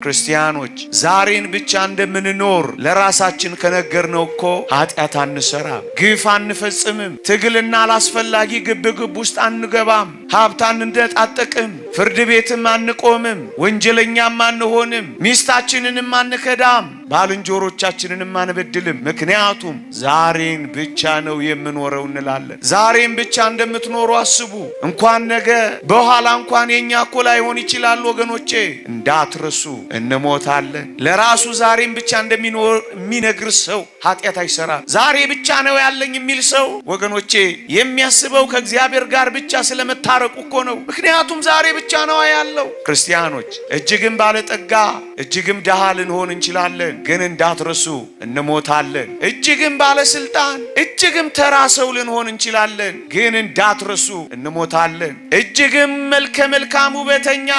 ክርስቲያኖች ዛሬን ብቻ እንደምንኖር ለራሳችን ከነገርነው እኮ ኃጢአት አንሰራም፣ ግፍ አንፈጽምም፣ ትግልና አላስፈላጊ ግብግብ ውስጥ አንገባም፣ ሀብት አንነጣጠቅም፣ ፍርድ ቤትም አንቆምም፣ ወንጀለኛም አንሆንም፣ ሚስታችንንም አንከዳም፣ ባልንጀሮቻችንንም አንበድልም። ምክንያቱም ዛሬን ብቻ ነው የምኖረው እንላለን። ዛሬን ብቻ እንደምትኖሩ አስቡ። እንኳን ነገ በኋላ እንኳን የኛ እኮ ላይሆን ይችላል ወገኖቼ፣ እንዳትረሱ እንሞታለን። ለራሱ ዛሬን ብቻ እንደሚኖር የሚነግር ሰው ኃጢአት አይሰራም። ዛሬ ብቻ ነው ያለኝ የሚል ሰው ወገኖቼ የሚያስበው ከእግዚአብሔር ጋር ብቻ ስለመታረቁ እኮ ነው። ምክንያቱም ዛሬ ብቻ ነው ያለው። ክርስቲያኖች እጅግም ባለጠጋ እጅግም ድሃ ልንሆን እንችላለን፣ ግን እንዳትረሱ እንሞታለን። እጅግም ባለስልጣን እጅግም ተራ ሰው ልንሆን እንችላለን፣ ግን እንዳትረሱ እንሞታለን። እጅግም መልከ መልካም ውበተኛ፣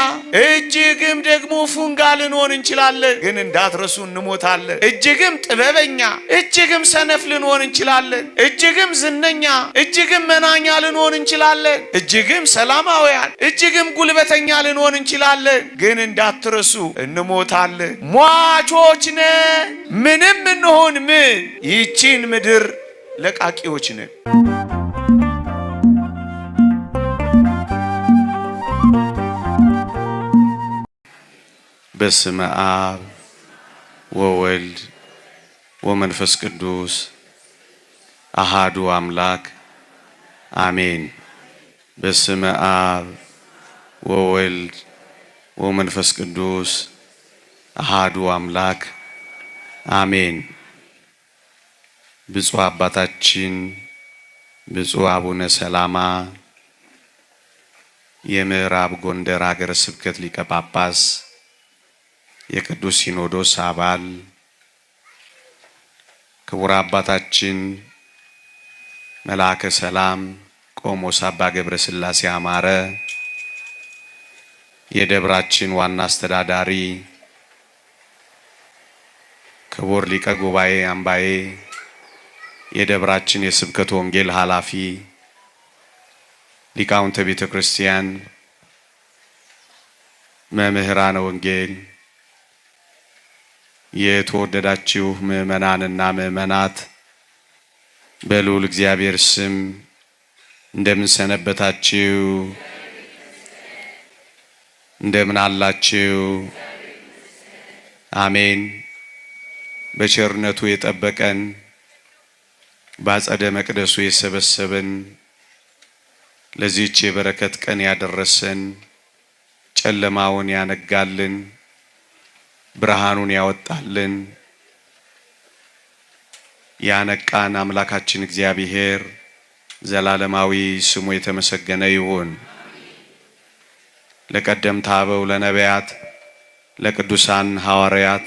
እጅግም ደግሞ ፉንጋ ልንሆን እንችላለን፣ ግን እንዳትረሱ እንሞታለን። እጅግም ጥበበኛ፣ እጅግም ሰነፍ ልንሆን እንችላለን። እጅግም ዝነኛ፣ እጅግም መናኛ ልንሆን እንችላለን። እጅግም ሰላማውያን፣ እጅግም ጉልበተኛ ልንሆን እንችላለን፣ ግን እንዳትረሱ እንሞታለን። ሟቾች ነን። ምንም እንሆን ምን ይህቺን ምድር ለቃቂዎች ነን። በስመ አብ ወወልድ ወመንፈስ ቅዱስ አሃዱ አምላክ አሜን። በስመ አብ ወወልድ ወመንፈስ ቅዱስ አሃዱ አምላክ አሜን። ብፁዕ አባታችን ብፁዕ አቡነ ሰላማ የምዕራብ ጎንደር ሀገረ ስብከት ሊቀ ጳጳስ፣ የቅዱስ ሲኖዶስ አባል፣ ክቡር አባታችን መልአከ ሰላም ቆሞስ አባ ገብረ ሥላሴ አማረ፣ የደብራችን ዋና አስተዳዳሪ፣ ክቡር ሊቀ ጉባኤ አምባዬ፣ የደብራችን የስብከት ወንጌል ኃላፊ፣ ሊቃውንተ ቤተ ክርስቲያን፣ መምህራነ ወንጌል፣ የተወደዳችሁ ምዕመናንና ምዕመናት፣ በልዑል እግዚአብሔር ስም እንደምን ሰነበታችሁ? እንደምን አላችሁ? አሜን። በቸርነቱ የጠበቀን፣ በአጸደ መቅደሱ የሰበሰበን፣ ለዚህች የበረከት ቀን ያደረሰን፣ ጨለማውን ያነጋልን፣ ብርሃኑን ያወጣልን፣ ያነቃን አምላካችን እግዚአብሔር ዘላለማዊ ስሙ የተመሰገነ ይሁን። ለቀደምት አበው፣ ለነቢያት፣ ለቅዱሳን ሐዋርያት፣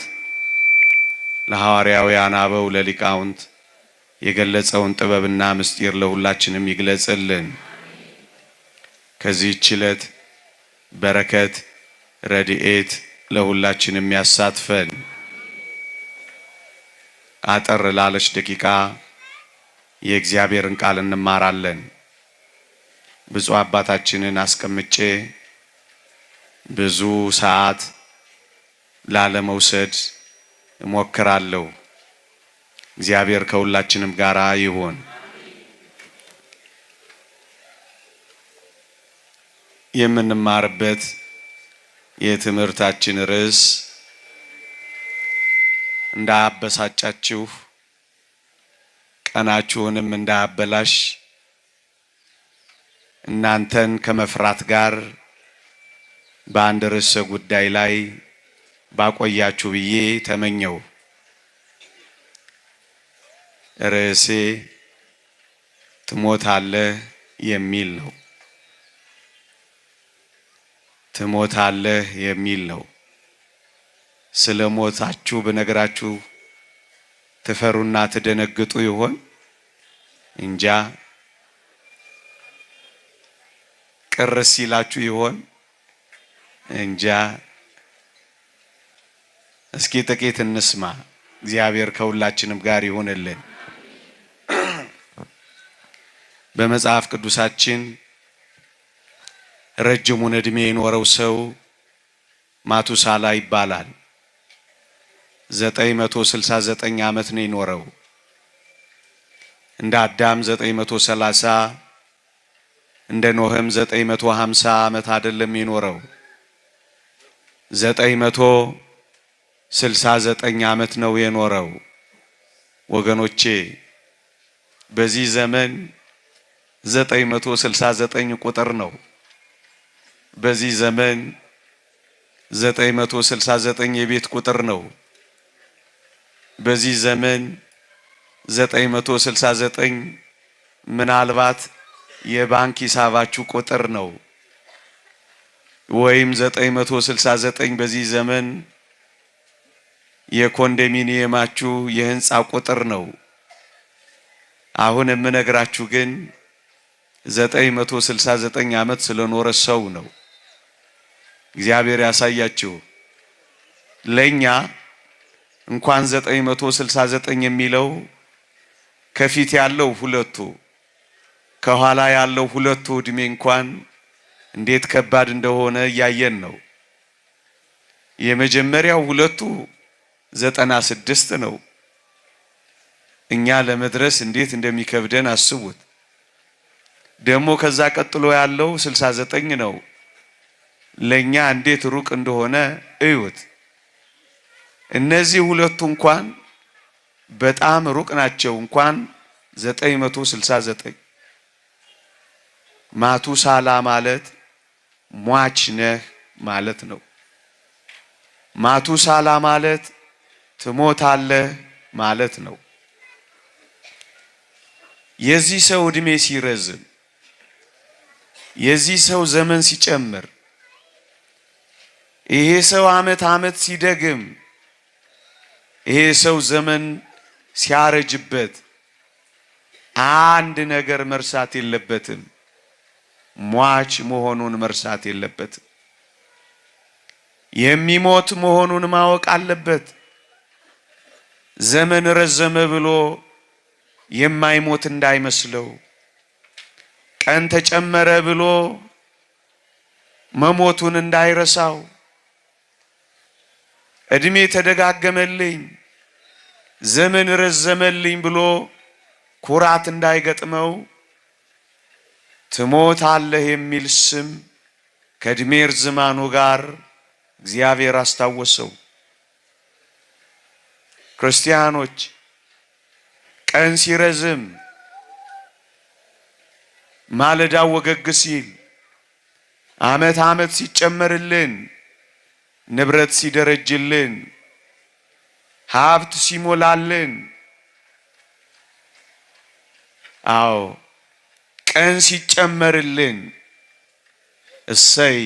ለሐዋርያውያን አበው፣ ለሊቃውንት የገለጸውን ጥበብና ምስጢር ለሁላችንም ይግለጽልን። ከዚህች ዕለት በረከት ረድኤት ለሁላችንም ያሳትፈን። አጠር ላለች ደቂቃ የእግዚአብሔርን ቃል እንማራለን። ብፁዕ አባታችንን አስቀምጬ ብዙ ሰዓት ላለመውሰድ እሞክራለሁ። እግዚአብሔር ከሁላችንም ጋር ይሁን። የምንማርበት የትምህርታችን ርዕስ እንዳያበሳጫችሁ ቀናችሁንም እንዳያበላሽ እናንተን ከመፍራት ጋር በአንድ ርዕሰ ጉዳይ ላይ ባቆያችሁ ብዬ ተመኘው። ርዕሴ ትሞታለህ የሚል ነው። ትሞታለህ የሚል ነው። ስለ ሞታችሁ ብነግራችሁ ትፈሩና ትደነግጡ ይሆን? እንጃ። ቅር ሲላችሁ ይሆን? እንጃ። እስኪ ጥቂት እንስማ። እግዚአብሔር ከሁላችንም ጋር ይሁንልን። በመጽሐፍ ቅዱሳችን ረጅሙን ዕድሜ የኖረው ሰው ማቱሳላ ይባላል። 969 ዓመት ነው የኖረው። እንደ አዳም 930 እንደ ኖህም 950 ዓመት አይደለም የኖረው። 969 ዓመት ነው የኖረው። ወገኖቼ በዚህ ዘመን 969 ቁጥር ነው። በዚህ ዘመን 969 የቤት ቁጥር ነው። በዚህ ዘመን 969 ምናልባት የባንክ ሂሳባችሁ ቁጥር ነው። ወይም 969 በዚህ ዘመን የኮንዶሚኒየማችሁ የህንፃ ቁጥር ነው። አሁን የምነግራችሁ ግን 969 ዓመት ስለኖረ ሰው ነው። እግዚአብሔር ያሳያችሁ። ለኛ እንኳን 969 የሚለው ከፊት ያለው ሁለቱ ከኋላ ያለው ሁለቱ ዕድሜ እንኳን እንዴት ከባድ እንደሆነ እያየን ነው። የመጀመሪያው ሁለቱ 96 ነው። እኛ ለመድረስ እንዴት እንደሚከብደን አስቡት። ደግሞ ከዛ ቀጥሎ ያለው 69 ነው። ለኛ እንዴት ሩቅ እንደሆነ እዩት። እነዚህ ሁለቱ እንኳን በጣም ሩቅ ናቸው። እንኳን 969 ማቱሳላ ማለት ሟች ነህ ማለት ነው። ማቱሳላ ማለት ትሞታለህ ማለት ነው። የዚህ ሰው ዕድሜ ሲረዝም፣ የዚህ ሰው ዘመን ሲጨምር፣ ይሄ ሰው ዓመት ዓመት ሲደግም፣ ይሄ ሰው ዘመን ሲያረጅበት አንድ ነገር መርሳት የለበትም። ሟች መሆኑን መርሳት የለበትም። የሚሞት መሆኑን ማወቅ አለበት። ዘመን ረዘመ ብሎ የማይሞት እንዳይመስለው፣ ቀን ተጨመረ ብሎ መሞቱን እንዳይረሳው፣ እድሜ ተደጋገመልኝ ዘመን ረዘመልኝ ብሎ ኩራት እንዳይገጥመው ትሞታለህ የሚል ስም ከእድሜ ርዝማኑ ጋር እግዚአብሔር አስታወሰው። ክርስቲያኖች ቀን ሲረዝም ማለዳው ወገግ ሲል ዓመት ዓመት ሲጨመርልን ንብረት ሲደረጅልን ሀብት ሲሞላልን፣ አዎ ቀን ሲጨመርልን እሰይ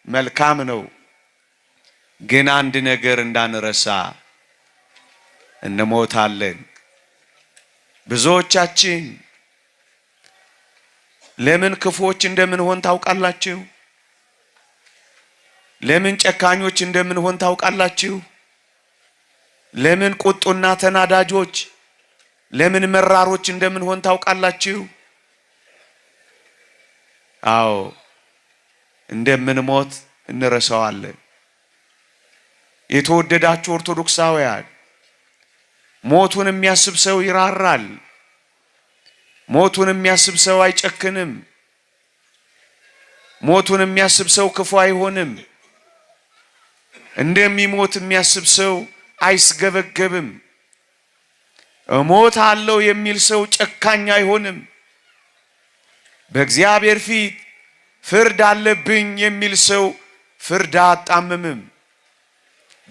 መልካም ነው። ግን አንድ ነገር እንዳንረሳ እንሞታለን። ብዙዎቻችን ለምን ክፉዎች እንደምንሆን ታውቃላችሁ? ለምን ጨካኞች እንደምንሆን ታውቃላችሁ? ለምን ቁጡና ተናዳጆች፣ ለምን መራሮች እንደምንሆን ታውቃላችሁ? አዎ እንደምንሞት እንረሳዋለን። የተወደዳችሁ ኦርቶዶክሳውያን ሞቱን የሚያስብ ሰው ይራራል። ሞቱን የሚያስብ ሰው አይጨክንም። ሞቱን የሚያስብ ሰው ክፉ አይሆንም። እንደሚሞት የሚያስብ ሰው አይስገበገብም። እሞት አለው የሚል ሰው ጨካኝ አይሆንም። በእግዚአብሔር ፊት ፍርድ አለብኝ የሚል ሰው ፍርድ አያጣምምም።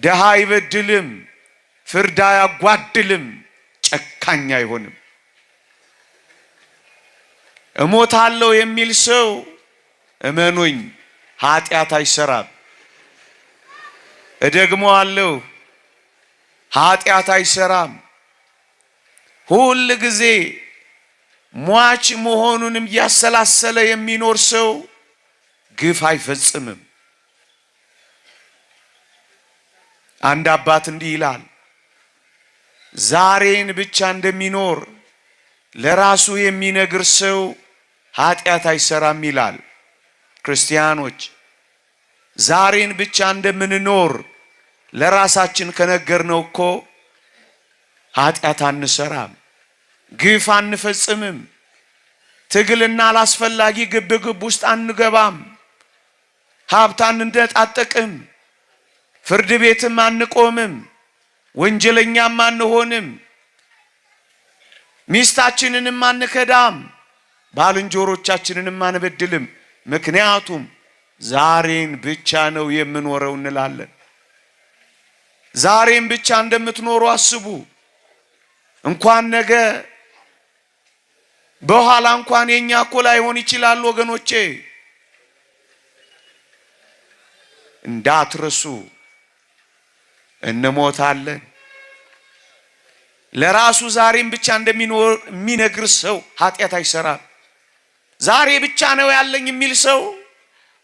ድሃ አይበድልም። ፍርድ አያጓድልም። ጨካኝ አይሆንም። እሞታለሁ የሚል ሰው እመኑኝ ኃጢአት አይሰራም። እደግመዋለሁ፣ ኃጢአት አይሰራም። ሁል ጊዜ ሟች መሆኑንም እያሰላሰለ የሚኖር ሰው ግፍ አይፈጽምም። አንድ አባት እንዲህ ይላል፣ ዛሬን ብቻ እንደሚኖር ለራሱ የሚነግር ሰው ኃጢአት አይሰራም ይላል። ክርስቲያኖች ዛሬን ብቻ እንደምንኖር ለራሳችን ከነገርነው እኮ ኃጢአት አንሰራም፣ ግፍ አንፈጽምም፣ ትግልና አላስፈላጊ ግብግብ ውስጥ አንገባም፣ ሀብት አንነጣጠቅም፣ ፍርድ ቤትም አንቆምም፣ ወንጀለኛም አንሆንም፣ ሚስታችንንም አንከዳም፣ ባልንጀሮቻችንንም አንበድልም። ምክንያቱም ዛሬን ብቻ ነው የምኖረው እንላለን። ዛሬን ብቻ እንደምትኖሩ አስቡ። እንኳን ነገ በኋላ እንኳን የኛ እኮ ላይሆን ይችላል ወገኖቼ። እንዳትረሱ እንሞታለን። ለራሱ ዛሬን ብቻ እንደሚኖር የሚነግር ሰው ኃጢአት አይሰራም። ዛሬ ብቻ ነው ያለኝ የሚል ሰው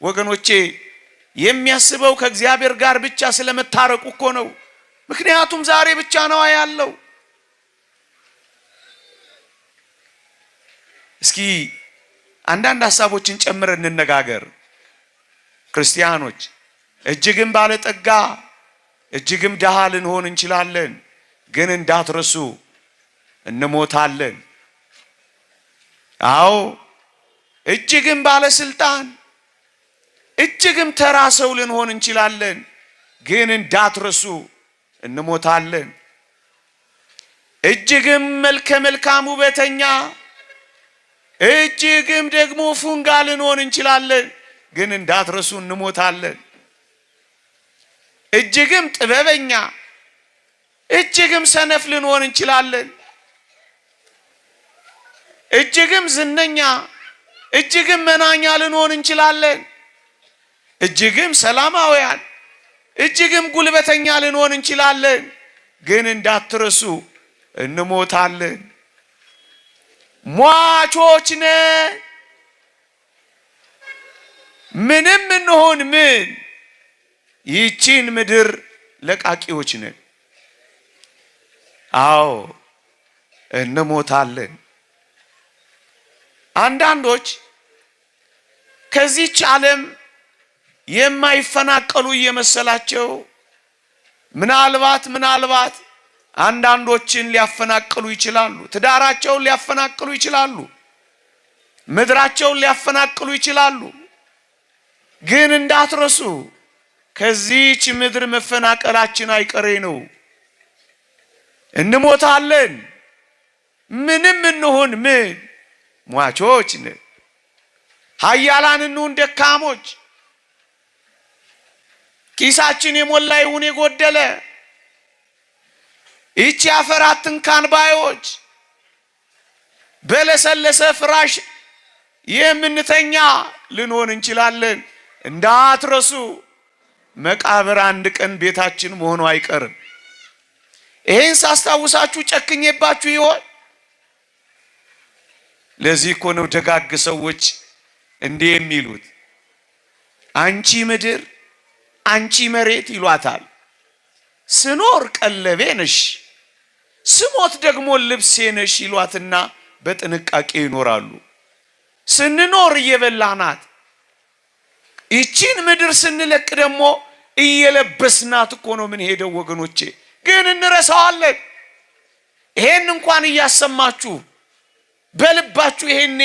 ወገኖቼ የሚያስበው ከእግዚአብሔር ጋር ብቻ ስለመታረቁ እኮ ነው። ምክንያቱም ዛሬ ብቻ ነው ያለው። እስኪ አንዳንድ ሀሳቦችን ጨምረን እንነጋገር። ክርስቲያኖች እጅግም ባለጠጋ እጅግም ድሃ ልንሆን እንችላለን፣ ግን እንዳትረሱ እንሞታለን። አዎ እጅግም ባለስልጣን እጅግም ተራ ሰው ልንሆን እንችላለን፣ ግን እንዳትረሱ እንሞታለን። እጅግም መልከ መልካም ውበተኛ እጅግም ደግሞ ፉንጋ ልንሆን እንችላለን፣ ግን እንዳትረሱ እንሞታለን። እጅግም ጥበበኛ እጅግም ሰነፍ ልንሆን እንችላለን። እጅግም ዝነኛ እጅግም መናኛ ልንሆን እንችላለን። እጅግም ሰላማውያን እጅግም ጉልበተኛ ልንሆን እንችላለን። ግን እንዳትረሱ እንሞታለን። ሟቾች ነን። ምንም እንሆን ምን ይህቺን ምድር ለቃቂዎች ነን። አዎ እንሞታለን። አንዳንዶች ከዚች ዓለም የማይፈናቀሉ እየመሰላቸው ምናልባት አንዳንዶችን ሊያፈናቅሉ ይችላሉ። ትዳራቸውን ሊያፈናቅሉ ይችላሉ። ምድራቸውን ሊያፈናቅሉ ይችላሉ። ግን እንዳትረሱ ከዚች ምድር መፈናቀላችን አይቀሬ ነው። እንሞታለን። ምንም እንሁን ምን ሟቾች ነን። ኃያላን እንሁን ደካሞች፣ ኪሳችን የሞላ ይሁን የጎደለ፣ ይቺ አፈር አትንካን ባዮች፣ በለሰለሰ ፍራሽ የምንተኛ ልንሆን እንችላለን። እንዳትረሱ መቃብር አንድ ቀን ቤታችን መሆኑ አይቀርም። ይሄን ሳስታውሳችሁ ጨክኜባችሁ ይሆን? ለዚህ እኮ ነው ደጋግ ሰዎች እንዲህ የሚሉት፣ አንቺ ምድር አንቺ መሬት ይሏታል። ስኖር ቀለቤ ነሽ፣ ስሞት ደግሞ ልብሴ ነሽ ይሏትና በጥንቃቄ ይኖራሉ። ስንኖር እየበላናት ይቺን ምድር ስንለቅ ደግሞ እየለበስናት እኮ ነው ምን ሄደው ወገኖቼ፣ ግን እንረሳዋለን። ይሄን እንኳን እያሰማችሁ በልባችሁ ይሄኔ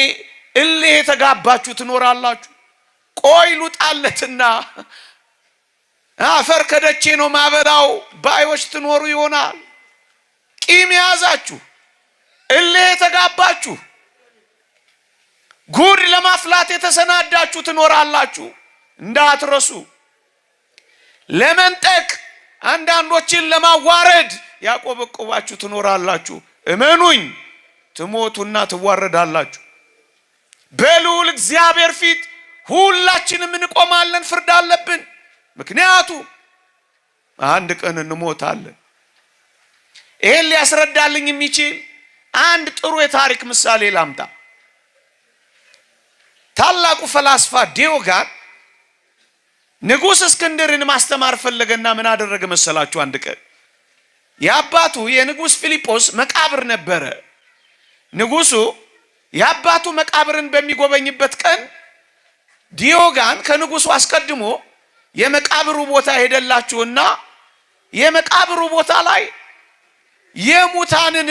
እልህ የተጋባችሁ ትኖራላችሁ። ቆይ ሉጣለትና አፈር ከደቼ ነው ማበላው ባዮች ትኖሩ ይሆናል። ቂም የያዛችሁ እልህ የተጋባችሁ ጉድ ለማፍላት የተሰናዳችሁ ትኖራላችሁ። እንዳትረሱ። ለመንጠቅ አንዳንዶችን ለማዋረድ ያቆበቆባችሁ ትኖራላችሁ። እመኑኝ ትሞቱና ትዋረዳላችሁ። በልዑል እግዚአብሔር ፊት ሁላችንም እንቆማለን፣ ፍርድ አለብን። ምክንያቱም አንድ ቀን እንሞታለን። ይሄን ሊያስረዳልኝ የሚችል አንድ ጥሩ የታሪክ ምሳሌ ላምጣ። ታላቁ ፈላስፋ ዲዮጋን ንጉሥ እስክንድርን ማስተማር ፈለገና ምን አደረገ መሰላችሁ? አንድ ቀን የአባቱ የንጉሥ ፊልጶስ መቃብር ነበረ። ንጉሱ የአባቱ መቃብርን በሚጎበኝበት ቀን ዲዮጋን ከንጉሱ አስቀድሞ የመቃብሩ ቦታ ሄደላችሁና የመቃብሩ ቦታ ላይ የሙታንን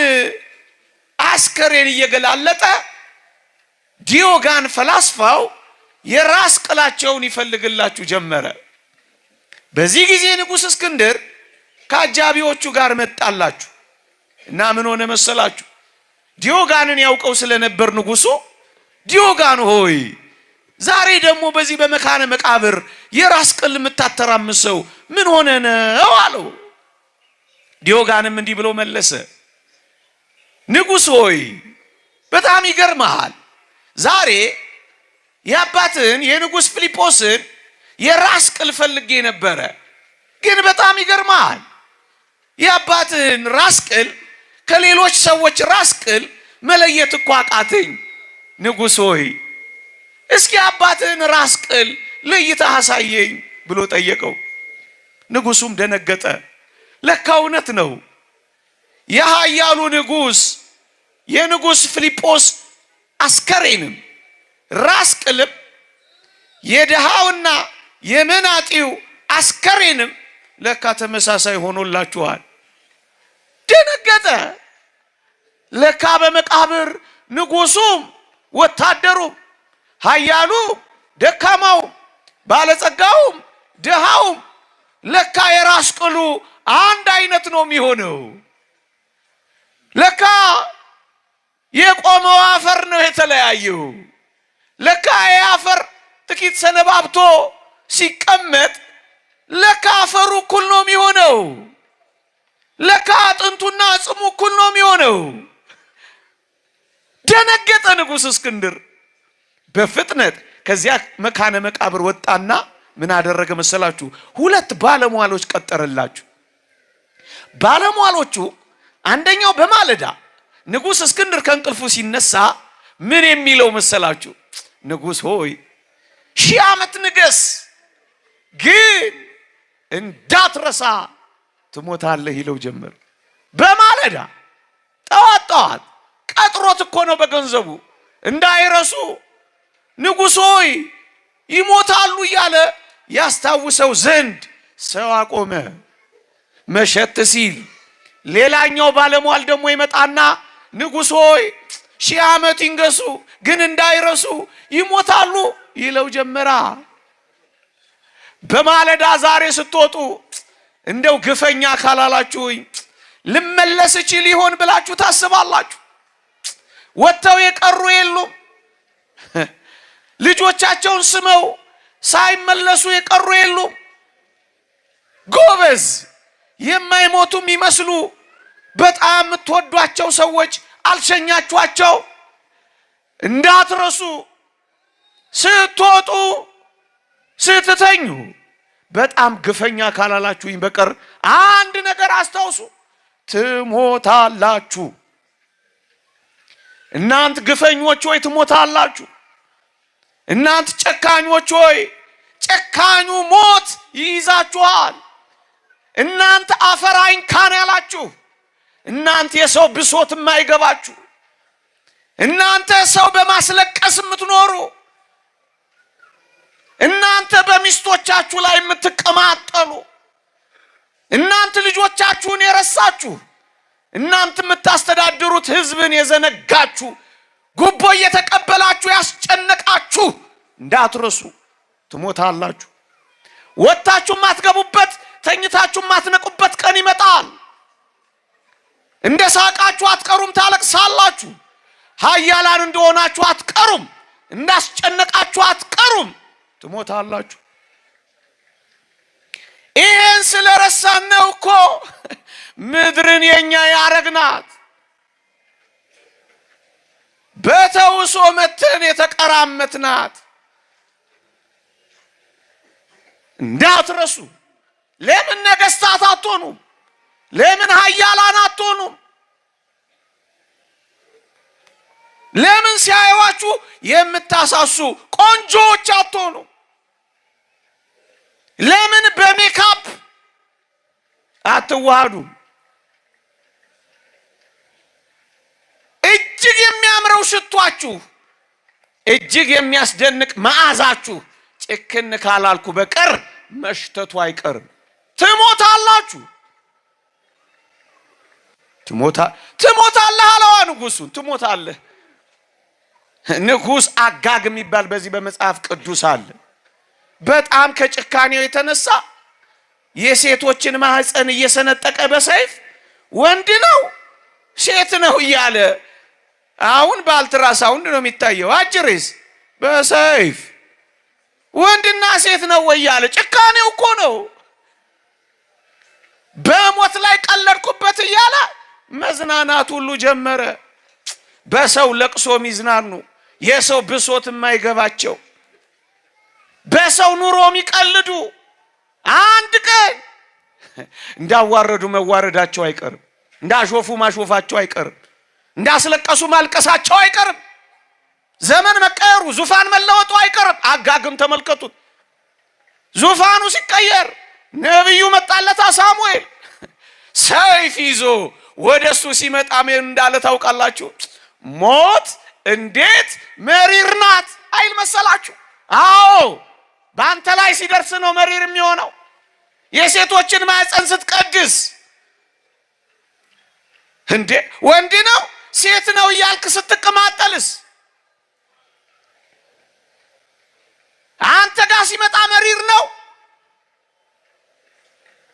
አስከሬን እየገላለጠ ዲዮጋን ፈላስፋው የራስ ቅላቸውን ይፈልግላችሁ ጀመረ። በዚህ ጊዜ ንጉሥ እስክንድር ከአጃቢዎቹ ጋር መጣላችሁ እና ምን ሆነ መሰላችሁ? ዲዮጋንን ያውቀው ስለነበር ንጉሱ ዲዮጋን ሆይ ዛሬ ደግሞ በዚህ በመካነ መቃብር የራስ ቅል የምታተራምሰው ምን ሆነ ነው አለው። ዲዮጋንም እንዲህ ብሎ መለሰ፣ ንጉሥ ሆይ በጣም ይገርመሃል። ዛሬ የአባትህን የንጉሥ ፊልጶስን የራስ ቅል ፈልጌ ነበረ፣ ግን በጣም ይገርመሃል የአባትህን ራስ ቅል ከሌሎች ሰዎች ራስ ቅል መለየት እኮ አቃተኝ። ንጉሥ ሆይ እስኪ አባትህን ራስ ቅል ለይተህ አሳየኝ ብሎ ጠየቀው። ንጉሱም ደነገጠ። ለካ እውነት ነው። የኃያሉ ንጉሥ የንጉሥ ፊልጶስ አስከሬንም ራስ ቅልም የድሃውና የመናጢው አስከሬንም ለካ ተመሳሳይ ሆኖላችኋል። ደነገጠ። ለካ በመቃብር ንጉሱም ወታደሩም ኃያሉም ደካማውም ባለጸጋውም ድሃውም ለካ የራስ ቅሉ አንድ አይነት ነው የሚሆነው። ለካ የቆመው አፈር ነው የተለያየው። ለካ የአፈር ጥቂት ሰነባብቶ ሲቀመጥ ለካ አፈሩ እኩል ነው የሚሆነው። ለካ አጥንቱና አጽሙ እኩል ነው የሚሆነው። ደነገጠ ንጉሥ እስክንድር። በፍጥነት ከዚያ መካነ መቃብር ወጣና ምን አደረገ መሰላችሁ? ሁለት ባለሟሎች ቀጠረላችሁ። ባለሟሎቹ አንደኛው በማለዳ ንጉሥ እስክንድር ከእንቅልፉ ሲነሳ ምን የሚለው መሰላችሁ? ንጉሥ ሆይ 1000 ዓመት ንገስ፣ ግን እንዳትረሳ ትሞታለህ ይለው ጀመር። በማለዳ ጠዋት ጠዋት ቀጥሮት እኮ ነው በገንዘቡ እንዳይረሱ ንጉሥ ሆይ ይሞታሉ እያለ ያስታውሰው ዘንድ ሰው አቆመ። መሸት ሲል ሌላኛው ባለሟል ደግሞ ይመጣና ንጉሥ ሆይ 1000 ዓመት ይንገሱ፣ ግን እንዳይረሱ ይሞታሉ ይለው ጀመራ። በማለዳ ዛሬ ስትወጡ እንደው ግፈኛ ካላላችሁኝ ልመለስ እችል ይሆን ብላችሁ ታስባላችሁ። ወጥተው የቀሩ የሉም። ልጆቻቸውን ስመው ሳይመለሱ የቀሩ የሉም። ጎበዝ የማይሞቱ የሚመስሉ በጣም የምትወዷቸው ሰዎች አልሸኛችኋቸው። እንዳትረሱ ስትወጡ ስትተኙ በጣም ግፈኛ ካላላችሁኝ በቀር አንድ ነገር አስታውሱ፣ ትሞታላችሁ። እናንት ግፈኞች ሆይ ትሞታላችሁ። እናንት ጨካኞች ሆይ ጨካኙ ሞት ይይዛችኋል። እናንተ አፈር አይንካን ያላችሁ፣ እናንተ የሰው ብሶት የማይገባችሁ፣ እናንተ ሰው በማስለቀስ የምትኖሩ፣ እናንተ በሚስቶቻችሁ ላይ የምትቀማጠሉ፣ እናንተ ልጆቻችሁን የረሳችሁ፣ እናንተ የምታስተዳድሩት ሕዝብን የዘነጋችሁ፣ ጉቦ እየተቀበላችሁ ያስጨነቃችሁ እንዳትረሱ ትሞታላችሁ። ወጥታችሁ የማትገቡበት ተኝታችሁ የማትነቁበት ቀን ይመጣል። እንደ ሳቃችሁ አትቀሩም፣ ታለቅሳላችሁ። ኃያላን እንደሆናችሁ አትቀሩም፣ እንዳስጨነቃችሁ አትቀሩም፣ ትሞታላችሁ። ይሄን ስለረሳን ነው እኮ ምድርን የኛ ያረግናት። በተውሶ መተን የተቀራመትናት። እንዳትረሱ። ለምን ነገስታት አትሆኑም? ለምን ኃያላን አትሆኑም? ለምን ሲያዩዋችሁ የምታሳሱ ቆንጆዎች አትሆኑም? ለምን በሜካፕ አትዋሃዱም? እጅግ የሚያምረው ሽቷችሁ፣ እጅግ የሚያስደንቅ መዓዛችሁ ጭክን ካላልኩ በቀር መሽተቱ አይቀርም። ትሞታላችሁ። ትሞታለህ አለዋ ንጉሱን። ትሞታለህ። ንጉስ አጋግ የሚባል በዚህ በመጽሐፍ ቅዱስ አለ። በጣም ከጭካኔው የተነሳ የሴቶችን ማህፀን እየሰነጠቀ በሰይፍ ወንድ ነው ሴት ነው እያለ፣ አሁን በአልትራሳውንድ ነው የሚታየው። አጅሬስ በሰይፍ ወንድና ሴት ነው ወይ እያለ፣ ጭካኔው እኮ ነው። በሞት ላይ ቀለድኩበት እያለ መዝናናት ሁሉ ጀመረ። በሰው ለቅሶ የሚዝናኑ፣ የሰው ብሶት የማይገባቸው፣ በሰው ኑሮ የሚቀልዱ አንድ ቀን እንዳዋረዱ መዋረዳቸው አይቀርም። እንዳሾፉ ማሾፋቸው አይቀርም። እንዳስለቀሱ ማልቀሳቸው አይቀርም። ዘመን መቀየሩ፣ ዙፋን መለወጡ አይቀርም። አጋግም ተመልከቱት። ዙፋኑ ሲቀየር ነቢዩ መጣለታ ሳሙኤል ሰይፍ ይዞ ወደ እሱ ሲመጣ ምን እንዳለ ታውቃላችሁ? ሞት እንዴት መሪር ናት አይል መሰላችሁ? አዎ፣ በአንተ ላይ ሲደርስ ነው መሪር የሚሆነው። የሴቶችን ማዕፀን ስትቀድስ፣ እንዴ ወንድ ነው ሴት ነው እያልክ ስትቀማጠልስ፣ አንተ ጋር ሲመጣ መሪር ነው።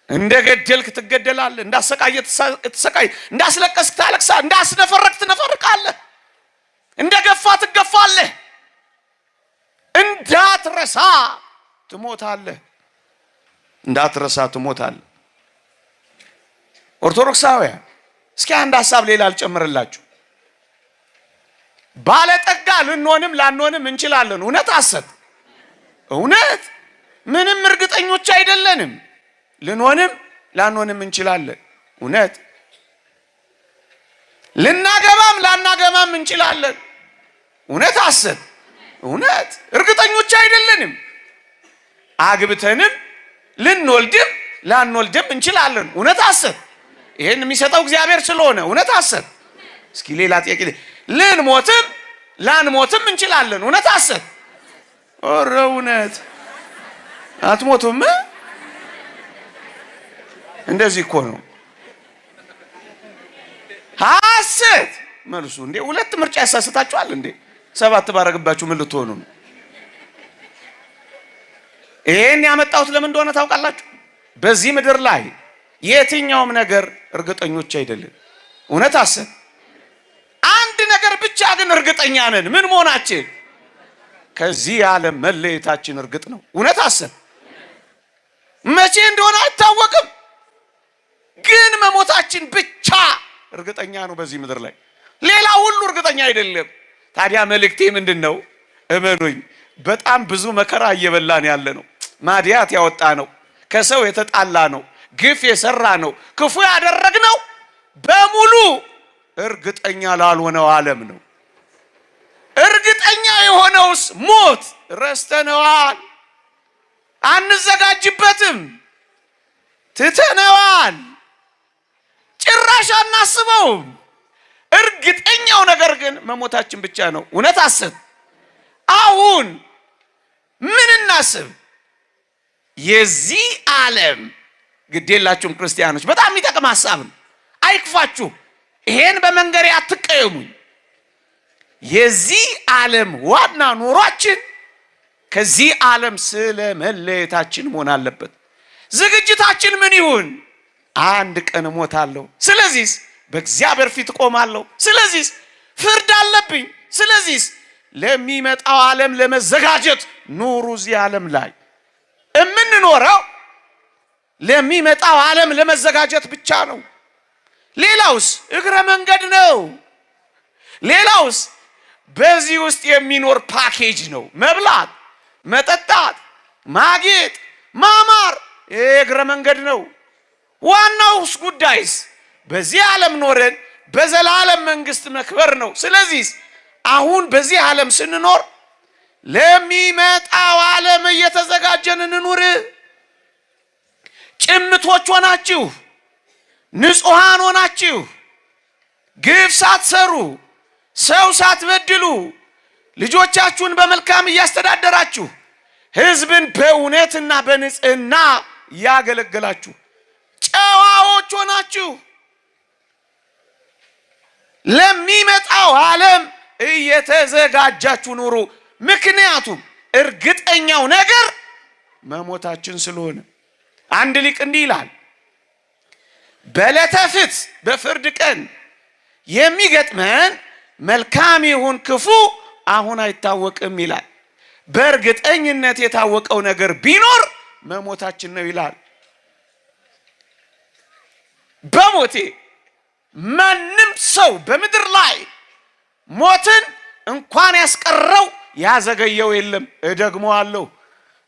እንደ ገደልክ ትገደላለህ፣ እንዳሰቃየ ትሰቃይ፣ እንዳስለቀስክ ታለቅሳለህ፣ እንዳስነፈረክ ትነፈርቃለህ፣ እንደ ገፋ ትገፋለህ፣ እንዳትረሳ ትሞታለህ። እንዳትረሳ ትሞታለህ። ኦርቶዶክሳውያን፣ እስኪ አንድ ሀሳብ ሌላ አልጨምርላችሁ። ባለጠጋ ልንሆንም ላንሆንም እንችላለን። እውነት ሐሰት? እውነት ምንም እርግጠኞች አይደለንም። ልንሆንም ላንሆንም እንችላለን። እውነት ልናገባም ላናገባም እንችላለን። እውነት ሐሰት? እውነት እርግጠኞች አይደለንም። አግብተንም ልንወልድም ላንወልድም እንችላለን። እውነት ሐሰት? ይሄን የሚሰጠው እግዚአብሔር ስለሆነ። እውነት ሐሰት? እስኪ ሌላ ጥያቄ፣ ልንሞትም ላንሞትም እንችላለን። እውነት ሐሰት? ኧረ እውነት አትሞቱም? እንደዚህ እኮ ነው። ሐሰት መልሱ። እንዴ፣ ሁለት ምርጫ ያሳስታችኋል እንዴ? ሰባት ባረግባችሁ ምን ልትሆኑ ነው? ይሄን ያመጣሁት ለምን እንደሆነ ታውቃላችሁ? በዚህ ምድር ላይ የትኛውም ነገር እርግጠኞች አይደለም። እውነት ሐሰት? አንድ ነገር ብቻ ግን እርግጠኛ ነን። ምን መሆናችን? ከዚህ ዓለም መለየታችን እርግጥ ነው። እውነት ሐሰት? መቼ እንደሆነ አይታወቅም፣ ግን መሞታችን ብቻ እርግጠኛ ነው በዚህ ምድር ላይ። ሌላ ሁሉ እርግጠኛ አይደለም። ታዲያ መልእክቴ ምንድን ነው? እመኑኝ፣ በጣም ብዙ መከራ እየበላን ያለ ነው። ማዲያት ያወጣ ነው። ከሰው የተጣላ ነው። ግፍ የሰራ ነው። ክፉ ያደረግነው በሙሉ እርግጠኛ ላልሆነው ዓለም ነው። እርግጠኛ የሆነውስ ሞት ረስተነዋል፣ አንዘጋጅበትም፣ ትተነዋል፣ ጭራሽ አናስበውም። እርግጠኛው ነገር ግን መሞታችን ብቻ ነው። እውነት አስብ። አሁን ምን እናስብ? የዚህ ዓለም ግዴላችሁም ክርስቲያኖች፣ በጣም የሚጠቅም ሀሳብ ነው። አይክፋችሁ። ይሄን በመንገሬ አትቀየሙኝ። የዚህ ዓለም ዋና ኑሯችን ከዚህ ዓለም ስለ መለየታችን መሆን አለበት። ዝግጅታችን ምን ይሁን? አንድ ቀን እሞታለሁ። ስለዚህ በእግዚአብሔር ፊት እቆማለሁ። ስለዚህ ፍርድ አለብኝ። ስለዚህ ለሚመጣው ዓለም ለመዘጋጀት ኑሩ። እዚህ ዓለም ላይ የምንኖረው ለሚመጣው ዓለም ለመዘጋጀት ብቻ ነው። ሌላውስ እግረ መንገድ ነው። ሌላውስ በዚህ ውስጥ የሚኖር ፓኬጅ ነው። መብላት፣ መጠጣት፣ ማጌጥ፣ ማማር እግረ መንገድ ነው። ዋናውስ ጉዳይስ በዚህ ዓለም ኖረን በዘላለም መንግስት መክበር ነው። ስለዚህ አሁን በዚህ ዓለም ስንኖር ለሚመጣው ዓለም እየተዘጋጀን እንኑር። ጭምቶች ሆናችሁ፣ ንጹሐን ሆናችሁ፣ ግፍ ሳትሰሩ፣ ሰው ሳትበድሉ፣ ልጆቻችሁን በመልካም እያስተዳደራችሁ፣ ሕዝብን በእውነትና በንጽህና እያገለገላችሁ፣ ጨዋዎች ሆናችሁ፣ ዓለም እየተዘጋጃችሁ ኑሩ። ምክንያቱም እርግጠኛው ነገር መሞታችን ስለሆነ። አንድ ሊቅ እንዲህ ይላል፣ በዕለተ ፍት በፍርድ ቀን የሚገጥመን መልካም ይሁን ክፉ አሁን አይታወቅም ይላል። በእርግጠኝነት የታወቀው ነገር ቢኖር መሞታችን ነው ይላል። በሞቴ ማንም ሰው በምድር ላይ ሞትን እንኳን ያስቀረው ያዘገየው የለም። እደግመዋለሁ፣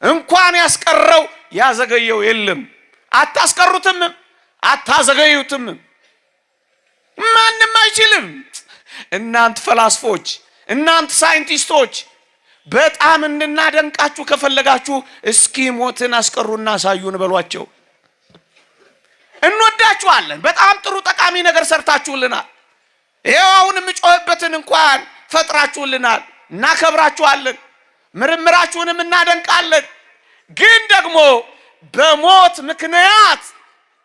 እንኳን ያስቀረው ያዘገየው የለም። አታስቀሩትም፣ አታዘገዩትም። ማንም አይችልም። እናንት ፈላስፎች፣ እናንት ሳይንቲስቶች በጣም እንድናደንቃችሁ ከፈለጋችሁ እስኪ ሞትን አስቀሩና አሳዩን በሏቸው። እንወዳችኋለን። በጣም ጥሩ ጠቃሚ ነገር ሰርታችሁልናል። ይኸው አሁን የምጮህበትን እንኳን ፈጥራችሁልናል። እናከብራችኋለን። ምርምራችሁንም እናደንቃለን። ግን ደግሞ በሞት ምክንያት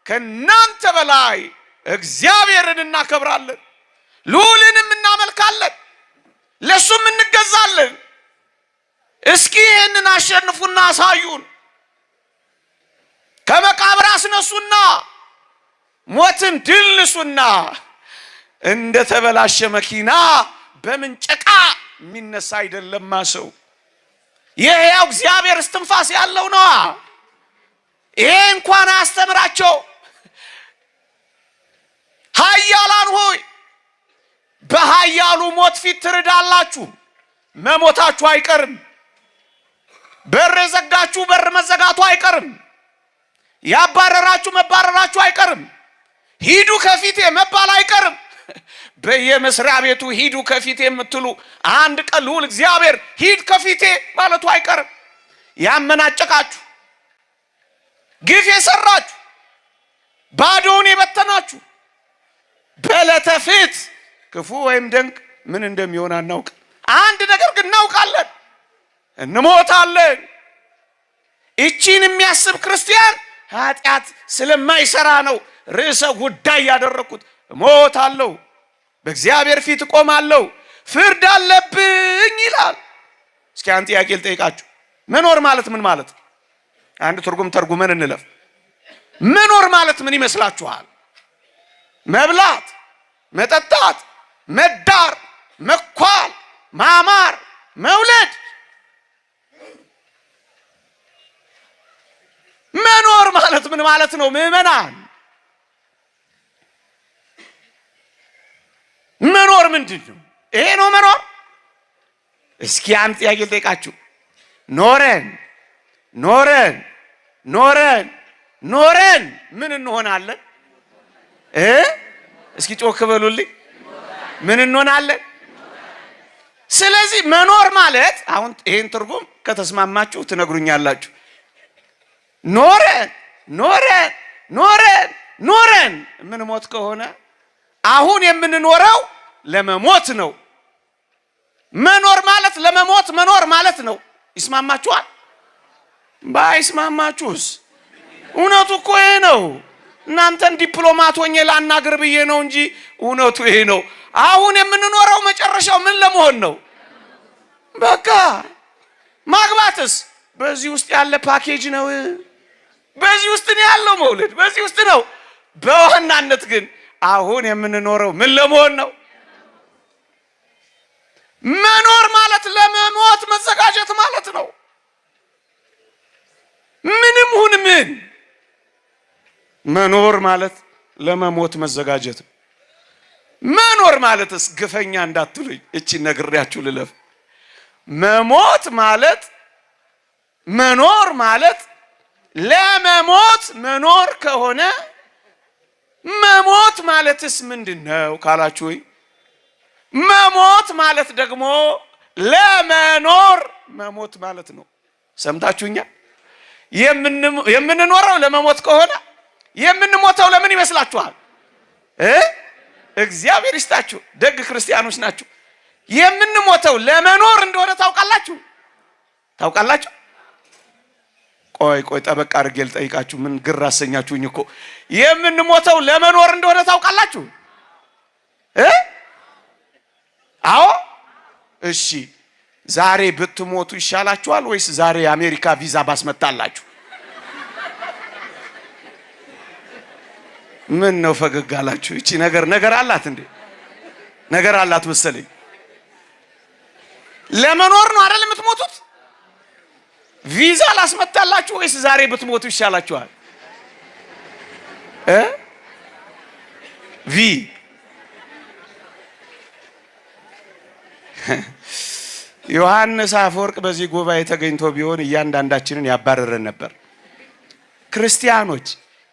ከናንተ በላይ እግዚአብሔርን እናከብራለን፣ ልዑልንም እናመልካለን፣ ለእሱም እንገዛለን። እስኪ ይህንን አሸንፉና አሳዩን። ከመቃብር አስነሱና ሞትን ድል ንሱና እንደ ተበላሸ መኪና በምንጨቃ የሚነሳ አይደለማ ሰው። የሕያው እግዚአብሔር እስትንፋስ ያለው ነዋ። ይሄ እንኳን አያስተምራቸው። ኃያላን ሆይ በኃያሉ ሞት ፊት ትርዳላችሁ፣ መሞታችሁ አይቀርም። በር የዘጋችሁ በር መዘጋቱ አይቀርም። ያባረራችሁ መባረራችሁ አይቀርም። ሂዱ ከፊቴ መባል አይቀርም። በየመስሪያ ቤቱ ሂዱ ከፊቴ የምትሉ አንድ ቀን ልዑል እግዚአብሔር ሂድ ከፊቴ ማለቱ አይቀርም። ያመናጨቃችሁ፣ ግፍ የሰራችሁ፣ ባዶውን የበተናችሁ በዕለተ ፊት ክፉ ወይም ደንቅ ምን እንደሚሆን አናውቅ። አንድ ነገር ግን እናውቃለን፣ እንሞታለን። ይቺን የሚያስብ ክርስቲያን ኃጢአት ስለማይሰራ ነው ርዕሰ ጉዳይ ያደረግኩት። እሞታለሁ፣ በእግዚአብሔር ፊት እቆማለሁ፣ ፍርድ አለብኝ ይላል። እስኪ አንድ ጥያቄ ልጠይቃችሁ። መኖር ማለት ምን ማለት ነው? አንድ ትርጉም ተርጉመን እንለፍ። መኖር ማለት ምን ይመስላችኋል? መብላት፣ መጠጣት፣ መዳር፣ መኳል፣ ማማር፣ መውለድ። መኖር ማለት ምን ማለት ነው? ምዕመናን መኖር ምንድን ነው? ይሄ ነው መኖር? እስኪ አንድ ጥያቄ ልጠይቃችሁ። ኖረን ኖረን ኖረን ኖረን ምን እንሆናለን? እስኪ ጮክ በሉልኝ። ምን እንሆናለን? ስለዚህ መኖር ማለት አሁን ይሄን ትርጉም ከተስማማችሁ ትነግሩኛላችሁ። ኖረን ኖረን ኖረን ኖረን ምን ሞት ከሆነ አሁን የምንኖረው ለመሞት ነው። መኖር ማለት ለመሞት መኖር ማለት ነው። ይስማማችኋል? ባይስማማችሁስ? እውነቱ እኮ ይሄ ነው። እናንተን ዲፕሎማት ሆኜ ላናግር ብዬ ነው እንጂ እውነቱ ይሄ ነው። አሁን የምንኖረው መጨረሻው ምን ለመሆን ነው? በቃ ማግባትስ በዚህ ውስጥ ያለ ፓኬጅ ነው። በዚህ ውስጥ ነው ያለው መውለድ፣ በዚህ ውስጥ ነው። በዋናነት ግን አሁን የምንኖረው ምን ለመሆን ነው? መኖር ማለት ለመሞት መዘጋጀት ማለት ነው። ምንም ሁን ምን መኖር ማለት ለመሞት መዘጋጀት ነው። መኖር ማለትስ ግፈኛ እንዳትሉኝ እቺ ነግሬያችሁ ልለፍ። መሞት ማለት መኖር ማለት ለመሞት መኖር ከሆነ መሞት ማለትስ ምንድን ነው ካላችሁ፣ መሞት ማለት ደግሞ ለመኖር መሞት ማለት ነው። ሰምታችሁኛል? የምንኖረው ለመሞት ከሆነ የምንሞተው ለምን ይመስላችኋል? እግዚአብሔር ይስጣችሁ፣ ደግ ክርስቲያኖች ናችሁ። የምንሞተው ለመኖር እንደሆነ ታውቃላችሁ? ታውቃላችሁ? ቆይ ቆይ ጠበቅ አድርጌ ልጠይቃችሁ። ምን ግር አሰኛችሁኝ እኮ። የምንሞተው ለመኖር እንደሆነ ታውቃላችሁ? አዎ እሺ፣ ዛሬ ብትሞቱ ይሻላችኋል ወይስ ዛሬ የአሜሪካ ቪዛ ባስመጣላችሁ? ምን ነው ፈገግ አላችሁ? እቺ ነገር ነገር አላት እንዴ? ነገር አላት መሰለኝ። ለመኖር ነው አይደል የምትሞቱት? ቪዛ ላስመጣላችሁ ወይስ ዛሬ ብትሞቱ ይሻላችኋል? እ ቪ ዮሐንስ አፈወርቅ በዚህ ጉባኤ ተገኝቶ ቢሆን እያንዳንዳችንን ያባረረን ነበር። ክርስቲያኖች፣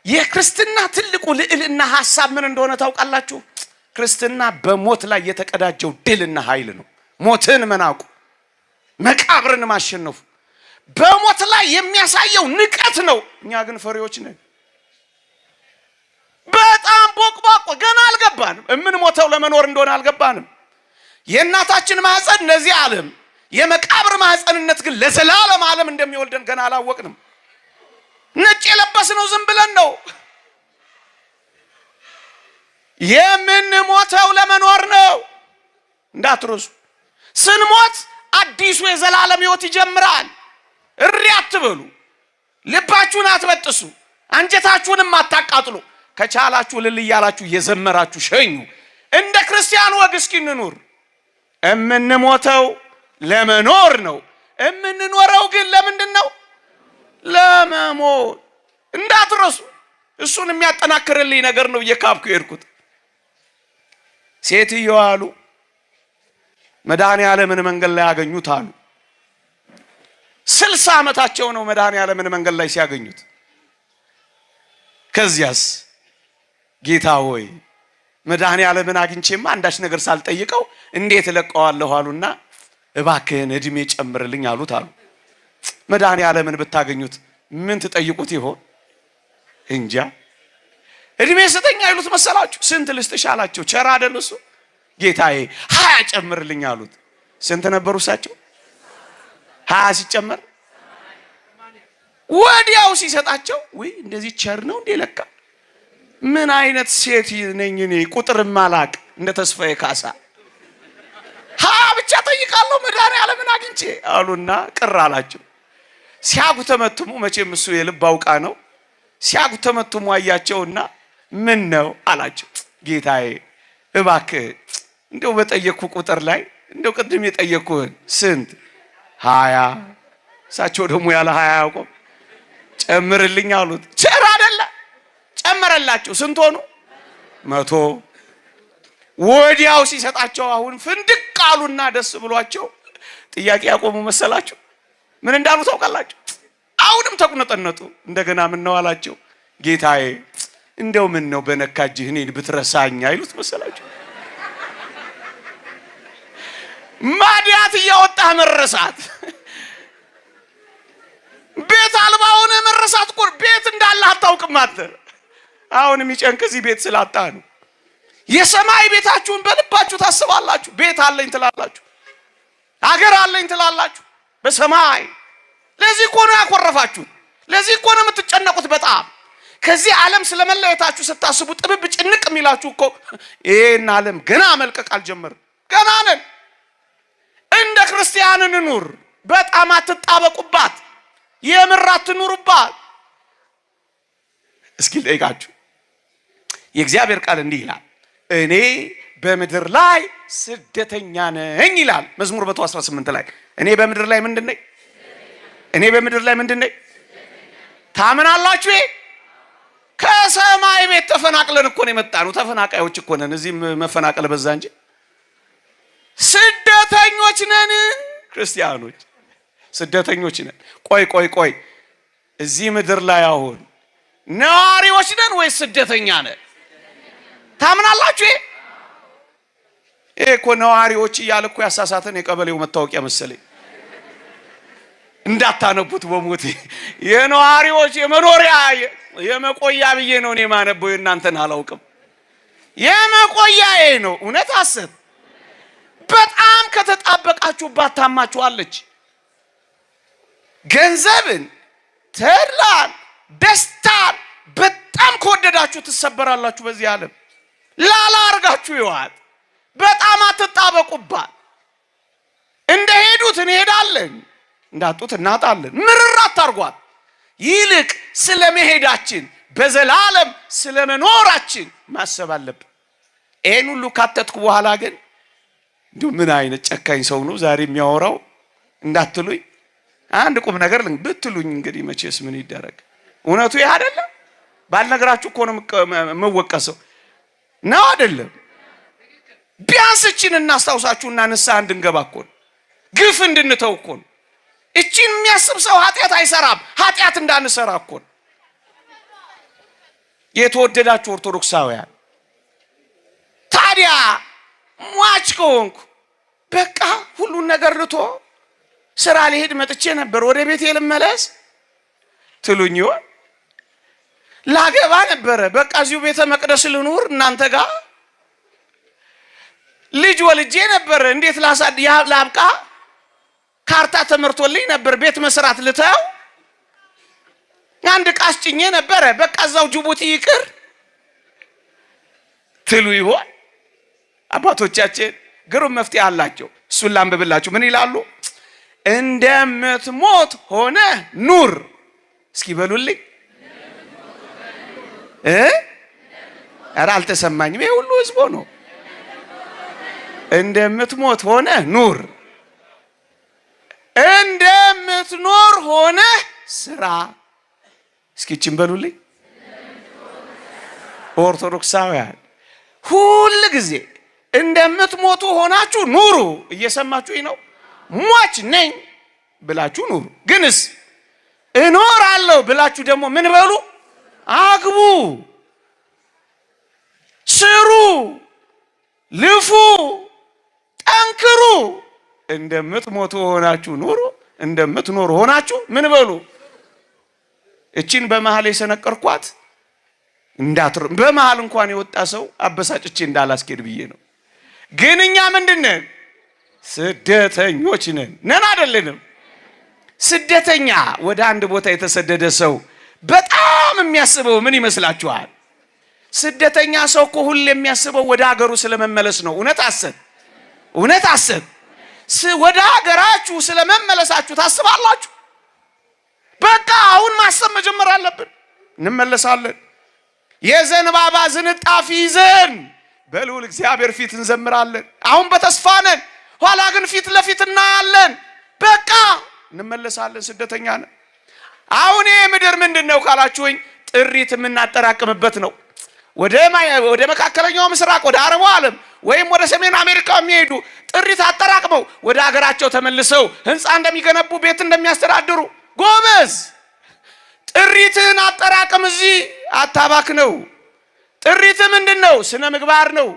የክርስትና ትልቁ ልዕልና ሐሳብ ምን እንደሆነ ታውቃላችሁ? ክርስትና በሞት ላይ የተቀዳጀው ድልና ኃይል ነው። ሞትን መናቁ፣ መቃብርን ማሸነፉ በሞት ላይ የሚያሳየው ንቀት ነው። እኛ ግን ፈሪዎች ነን። በጣም ቦቅቧቆ ገና አልገባንም። የምንሞተው ለመኖር እንደሆነ አልገባንም። የእናታችን ማህፀን ለዚህ ዓለም የመቃብር ማህፀንነት ግን ለዘላለም ዓለም እንደሚወልደን ገና አላወቅንም። ነጭ የለበስነው ዝም ብለን ነው። የምንሞተው ለመኖር ነው፣ እንዳትረሱ። ስንሞት አዲሱ የዘላለም ሕይወት ይጀምራል። እሪ አትበሉ፣ ልባችሁን አትበጥሱ፣ አንጀታችሁንም አታቃጥሉ። ከቻላችሁ እልል እያላችሁ እየዘመራችሁ ሸኙ። እንደ ክርስቲያን ወግ እስኪ እንኑር። እምንሞተው ለመኖር ነው። እምንኖረው ግን ለምንድን ነው? ለመሞት። እንዳትረሱ። እሱን የሚያጠናክርልኝ ነገር ነው እየካብኩ የሄድኩት። ሴትየዋ አሉ መድኃኔ ዓለምን መንገድ ላይ ያገኙት አሉ። 60 ዓመታቸው ነው መድኃኔ ዓለምን መንገድ ላይ ሲያገኙት። ከዚያስ ጌታ ሆይ መድኃኔ ዓለምን አግኝቼማ አንዳች ነገር ሳልጠይቀው እንዴት እለቀዋለሁ አሉና እባክህን እድሜ ጨምርልኝ አሉት አሉ። መድኃኔ ዓለምን ብታገኙት ምን ትጠይቁት ይሆን? እንጃ። እድሜ ስጠኝ አይሉት መሰላችሁ? ስንት ልስጥሽ አላቸው። ቸር አይደል እሱ። ጌታዬ 20 ጨምርልኝ አሉት። ስንት ነበሩ እሳቸው? 20 ሲጨመር ወዲያው ሲሰጣቸው፣ ውይ እንደዚህ ቸር ነው እንዴ ለካ ምን አይነት ሴት ነኝ እኔ ቁጥር ማላቅ እንደ ተስፋዬ ካሳ 20 ብቻ ጠይቃለሁ መድኃኔዓለምን አግኝቼ አሉና ቅር አላቸው። ሲያጉተመትሙ መቼም እሱ የልብ አውቃ ነው። ሲያጉተመትሙ አያቸውና ምን ነው አላቸው። ጌታዬ እባክህ እንደው በጠየቅኩ ቁጥር ላይ እንደው ቅድም የጠየቅኩህን ስንት 20 እሳቸው ደግሞ ያለ 20 አያውቁም። ጨምርልኝ አሉት። ቸር አይደለ ጨመረላቸው። ስንት ሆኑ? 100። ወዲያው ሲሰጣቸው አሁን ፍንድቅ አሉና ደስ ብሏቸው ጥያቄ ያቆሙ መሰላቸው። ምን እንዳሉ ታውቃላችሁ? አሁንም ተቁነጠነጡ። እንደገና ምን ነው አላቸው። ጌታዬ እንደው ምን ነው በነካጅህ እኔን ብትረሳኝ አይሉት መሰላችሁ? ማዲያት እያወጣህ መረሳት፣ ቤት አልባ ሆነህ መረሳት እኮ ቤት እንዳለህ አታውቅም አንተ። አሁን የሚጨንቅ እዚህ ቤት ስላጣ ነው። የሰማይ ቤታችሁን በልባችሁ ታስባላችሁ። ቤት አለኝ ትላላችሁ፣ አገር አለኝ ትላላችሁ በሰማይ። ለዚህ እኮ ነው ያኮረፋችሁት። ለዚህ እኮ ነው የምትጨነቁት በጣም ከዚህ ዓለም ስለመለየታችሁ ስታስቡ ጥብብ ጭንቅ የሚላችሁ እኮ ይሄን ዓለም ገና መልቀቅ አልጀመርም። ገና ነን። እንደ ክርስቲያን እንኑር። በጣም አትጣበቁባት፣ የምር አትኑሩባት። እስኪ ልጠይቃችሁ፣ የእግዚአብሔር ቃል እንዲህ ይላል፣ እኔ በምድር ላይ ስደተኛ ነኝ ይላል። መዝሙር 118 ላይ እኔ በምድር ላይ ምንድን ነኝ? እኔ በምድር ላይ ምንድን ነኝ? ታምናላችሁ? ከሰማይ ቤት ተፈናቅለን እኮ ነው የመጣነው። ተፈናቃዮች እኮ ነን። እዚህም መፈናቀል በዛ እንጂ ስደተኞች ነን። ክርስቲያኖች ስደተኞች ነን። ቆይ ቆይ ቆይ፣ እዚህ ምድር ላይ አሁን ነዋሪዎች ነን ወይስ ስደተኛ ነን? ታምናላችሁ? ይሄ እኮ ነዋሪዎች እያለ እኮ ያሳሳተን የቀበሌው መታወቂያ መሰለኝ። እንዳታነቡት በሞቴ የነዋሪዎች የመኖሪያ የመቆያ ብዬ ነው እኔ ማነበው፣ የእናንተን አላውቅም። የመቆያዬ ነው። እውነት ሐሰት? በጣም ከተጣበቃችሁባት ታማችኋለች። ገንዘብን፣ ተድላን፣ ደስታን በጣም ከወደዳችሁ ትሰበራላችሁ። በዚህ ዓለም ላላ አርጋችሁ ይዋት። በጣም አትጣበቁባት። እንደ ሄዱት እንሄዳለን፣ እንዳጡት እናጣለን። ምርር አታርጓት። ይልቅ ስለ መሄዳችን በዘላለም ስለ መኖራችን ማሰብ አለብን። ይሄን ሁሉ ካተትኩ በኋላ ግን እንዲሁ ምን አይነት ጨካኝ ሰው ነው ዛሬ የሚያወራው እንዳትሉኝ አንድ ቁም ነገር ብትሉኝ እንግዲህ መቼስ ምን ይደረግ። እውነቱ ይህ አይደለም። ባልነገራችሁ እኮ ነው የምወቀሰው ነው አይደለም? ቢያንስ እቺን እናስታውሳችሁና ንስሐ እንድንገባ እኮ ነው፣ ግፍ እንድንተው እኮ ነው። እቺን የሚያስብ ሰው ኃጢአት አይሰራም። ኃጢአት እንዳንሰራ እኮ ነው። የተወደዳችሁ ኦርቶዶክሳውያን፣ ታዲያ ሟች ከሆንኩ በቃ ሁሉን ነገር ልቶ ስራ ሊሄድ መጥቼ ነበር፣ ወደ ቤቴ ልመለስ ትሉኝ ይሆን? ላገባ ነበረ፣ በቃ እዚሁ ቤተ መቅደስ ልኑር እናንተ ጋር። ልጅ ወልጄ ነበረ፣ እንዴት ላሳድ ላብቃ? ካርታ ተመርቶልኝ ነበር፣ ቤት መስራት ልተው። አንድ ዕቃ አስጭኜ ነበረ፣ በቃ እዛው ጅቡቲ ይቅር ትሉ ይሆን? አባቶቻችን ግሩም መፍትሄ አላቸው። እሱን ላንብብላችሁ። ምን ይላሉ? እንደምትሞት ሆነ ኑር። እስኪ በሉልኝ እ ኧረ አልተሰማኝም። ይሄ ሁሉ ህዝቦ ነው። እንደምትሞት ሆነ ኑር፣ እንደምትኖር ሆነ ስራ። እስኪ ይህችን በሉልኝ ኦርቶዶክሳውያን ሁል ጊዜ እንደምትሞቱ ሆናችሁ ኑሩ። እየሰማችሁኝ ነው? ሟች ነኝ ብላችሁ ኑሩ። ግንስ እኖራለሁ ብላችሁ ደግሞ ምን በሉ? አግቡ፣ ስሩ፣ ልፉ፣ ጠንክሩ። እንደምትሞቱ ሆናችሁ ኑሩ፣ እንደምትኖሩ ሆናችሁ ምን በሉ? እቺን በመሃል የሰነቀርኳት እንዳትር በመሃል እንኳን የወጣ ሰው አበሳጭቼ እንዳላስኬድ ብዬ ነው። ግን እኛ ምንድን ነን? ስደተኞች ነን። ነን አይደለንም? ስደተኛ ወደ አንድ ቦታ የተሰደደ ሰው በጣም የሚያስበው ምን ይመስላችኋል? ስደተኛ ሰው እኮ ሁሌ የሚያስበው ወደ ሀገሩ ስለመመለስ ነው። እውነት አሰብ፣ እውነት አሰብ። ወደ ሀገራችሁ ስለመመለሳችሁ ታስባላችሁ? በቃ አሁን ማሰብ መጀመር አለብን። እንመለሳለን። የዘንባባ ዝንጣፊ ይዘን በልዑል እግዚአብሔር ፊት እንዘምራለን። አሁን በተስፋ ነን፣ ኋላ ግን ፊት ለፊት እናያለን። በቃ እንመለሳለን። ስደተኛ ነን። አሁን ይሄ ምድር ምንድን ነው ካላችሁኝ፣ ጥሪት የምናጠራቅምበት ነው። ወደ መካከለኛው ምስራቅ፣ ወደ አረቡ ዓለም ወይም ወደ ሰሜን አሜሪካ የሚሄዱ ጥሪት አጠራቅመው ወደ ሀገራቸው ተመልሰው ሕንፃ እንደሚገነቡ ቤት እንደሚያስተዳድሩ ጎበዝ፣ ጥሪትህን አጠራቅም፣ እዚህ አታባክነው። ጥሪት ምንድን ነው? ስነ ምግባር ነው።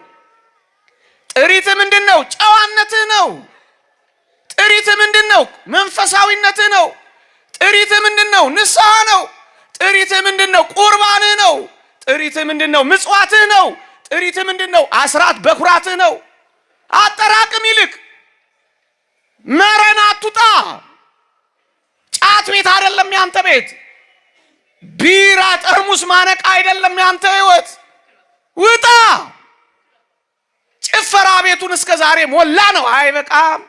ጥሪት ምንድን ነው? ጨዋነትህ ነው። ጥሪት ምንድን ነው? መንፈሳዊነትህ ነው። ጥሪት ምንድን ነው? ንስሐ ነው። ጥሪት ምንድን ነው? ቁርባንህ ነው። ጥሪት ምንድን ነው? ምጽዋትህ ነው። ጥሪት ምንድን ነው? አስራት በኩራትህ ነው። አጠራቅም። ይልቅ መረን አትውጣ። ጫት ቤት አይደለም ያንተ ቤት። ቢራ ጠርሙስ ማነቅ አይደለም ያንተ ህይወት። ውጣ። ጭፈራ ቤቱን እስከ ዛሬ ሞላ ነው፣ አይበቃም።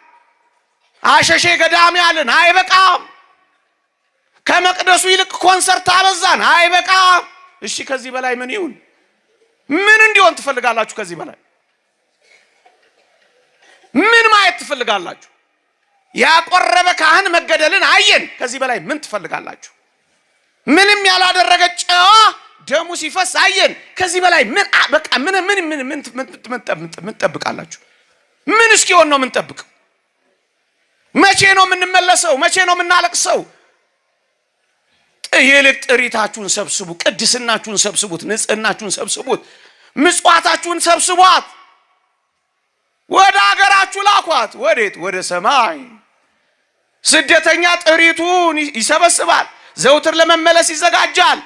አሸሼ ገዳም ያልን አይበቃም። ከመቅደሱ ይልቅ ኮንሰርት አበዛን፣ አይበቃም። እሺ ከዚህ በላይ ምን ይሁን? ምን እንዲሆን ትፈልጋላችሁ? ከዚህ በላይ ምን ማየት ትፈልጋላችሁ? ያቆረበ ካህን መገደልን አየን። ከዚህ በላይ ምን ትፈልጋላችሁ? ምንም ያላደረገ ጨዋ ደሙ ሲፈስ አየን። ከዚህ በላይ ምን በቃ ምን ምን ምን ምን ምን ትጠብቃላችሁ? ምን እስኪሆን ነው የምንጠብቀው? መቼ ነው የምንመለሰው? መቼ ነው የምናለቅሰው? ይልቅ ጥሪታችሁን ሰብስቡ፣ ቅድስናችሁን ሰብስቡት፣ ንጽህናችሁን ሰብስቡት፣ ምጽዋታችሁን ሰብስቧት፣ ወደ አገራችሁ ላኳት። ወዴት? ወደ ሰማይ። ስደተኛ ጥሪቱን ይሰበስባል። ዘውትር ለመመለስ ይዘጋጃል።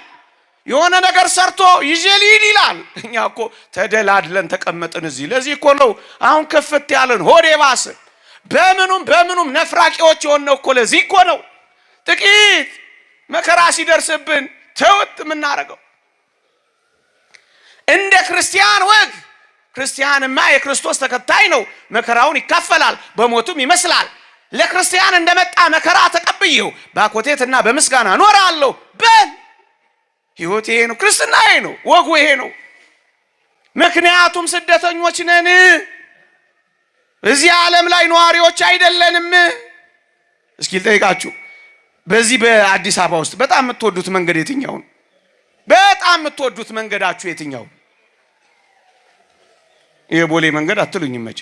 የሆነ ነገር ሰርቶ ይዤ ልሂድ ይላል። እኛ እኮ ተደላድለን ተቀመጥን እዚህ። ለዚህ እኮ ነው አሁን ክፍት ያለን ሆዴ ባስ በምኑም በምኑም ነፍራቂዎች የሆነው እኮ ለዚህ እኮ ነው። ጥቂት መከራ ሲደርስብን ተውት የምናደርገው። እንደ ክርስቲያን ወግ ክርስቲያንማ የክርስቶስ ተከታይ ነው፣ መከራውን ይካፈላል፣ በሞቱም ይመስላል። ለክርስቲያን እንደመጣ መከራ ተቀብዬው በአኮቴትና በምስጋና እኖራለሁ በል። ሕይወት ይሄ ነው፣ ክርስትና ይሄ ነው፣ ወጉ ይሄ ነው። ምክንያቱም ስደተኞች ነን፣ እዚህ ዓለም ላይ ነዋሪዎች አይደለንም። እስኪ ልጠይቃችሁ፣ በዚህ በአዲስ አበባ ውስጥ በጣም የምትወዱት መንገድ የትኛው ነው? በጣም የምትወዱት መንገዳችሁ የትኛው? የቦሌ መንገድ አትሉኝም መቼ።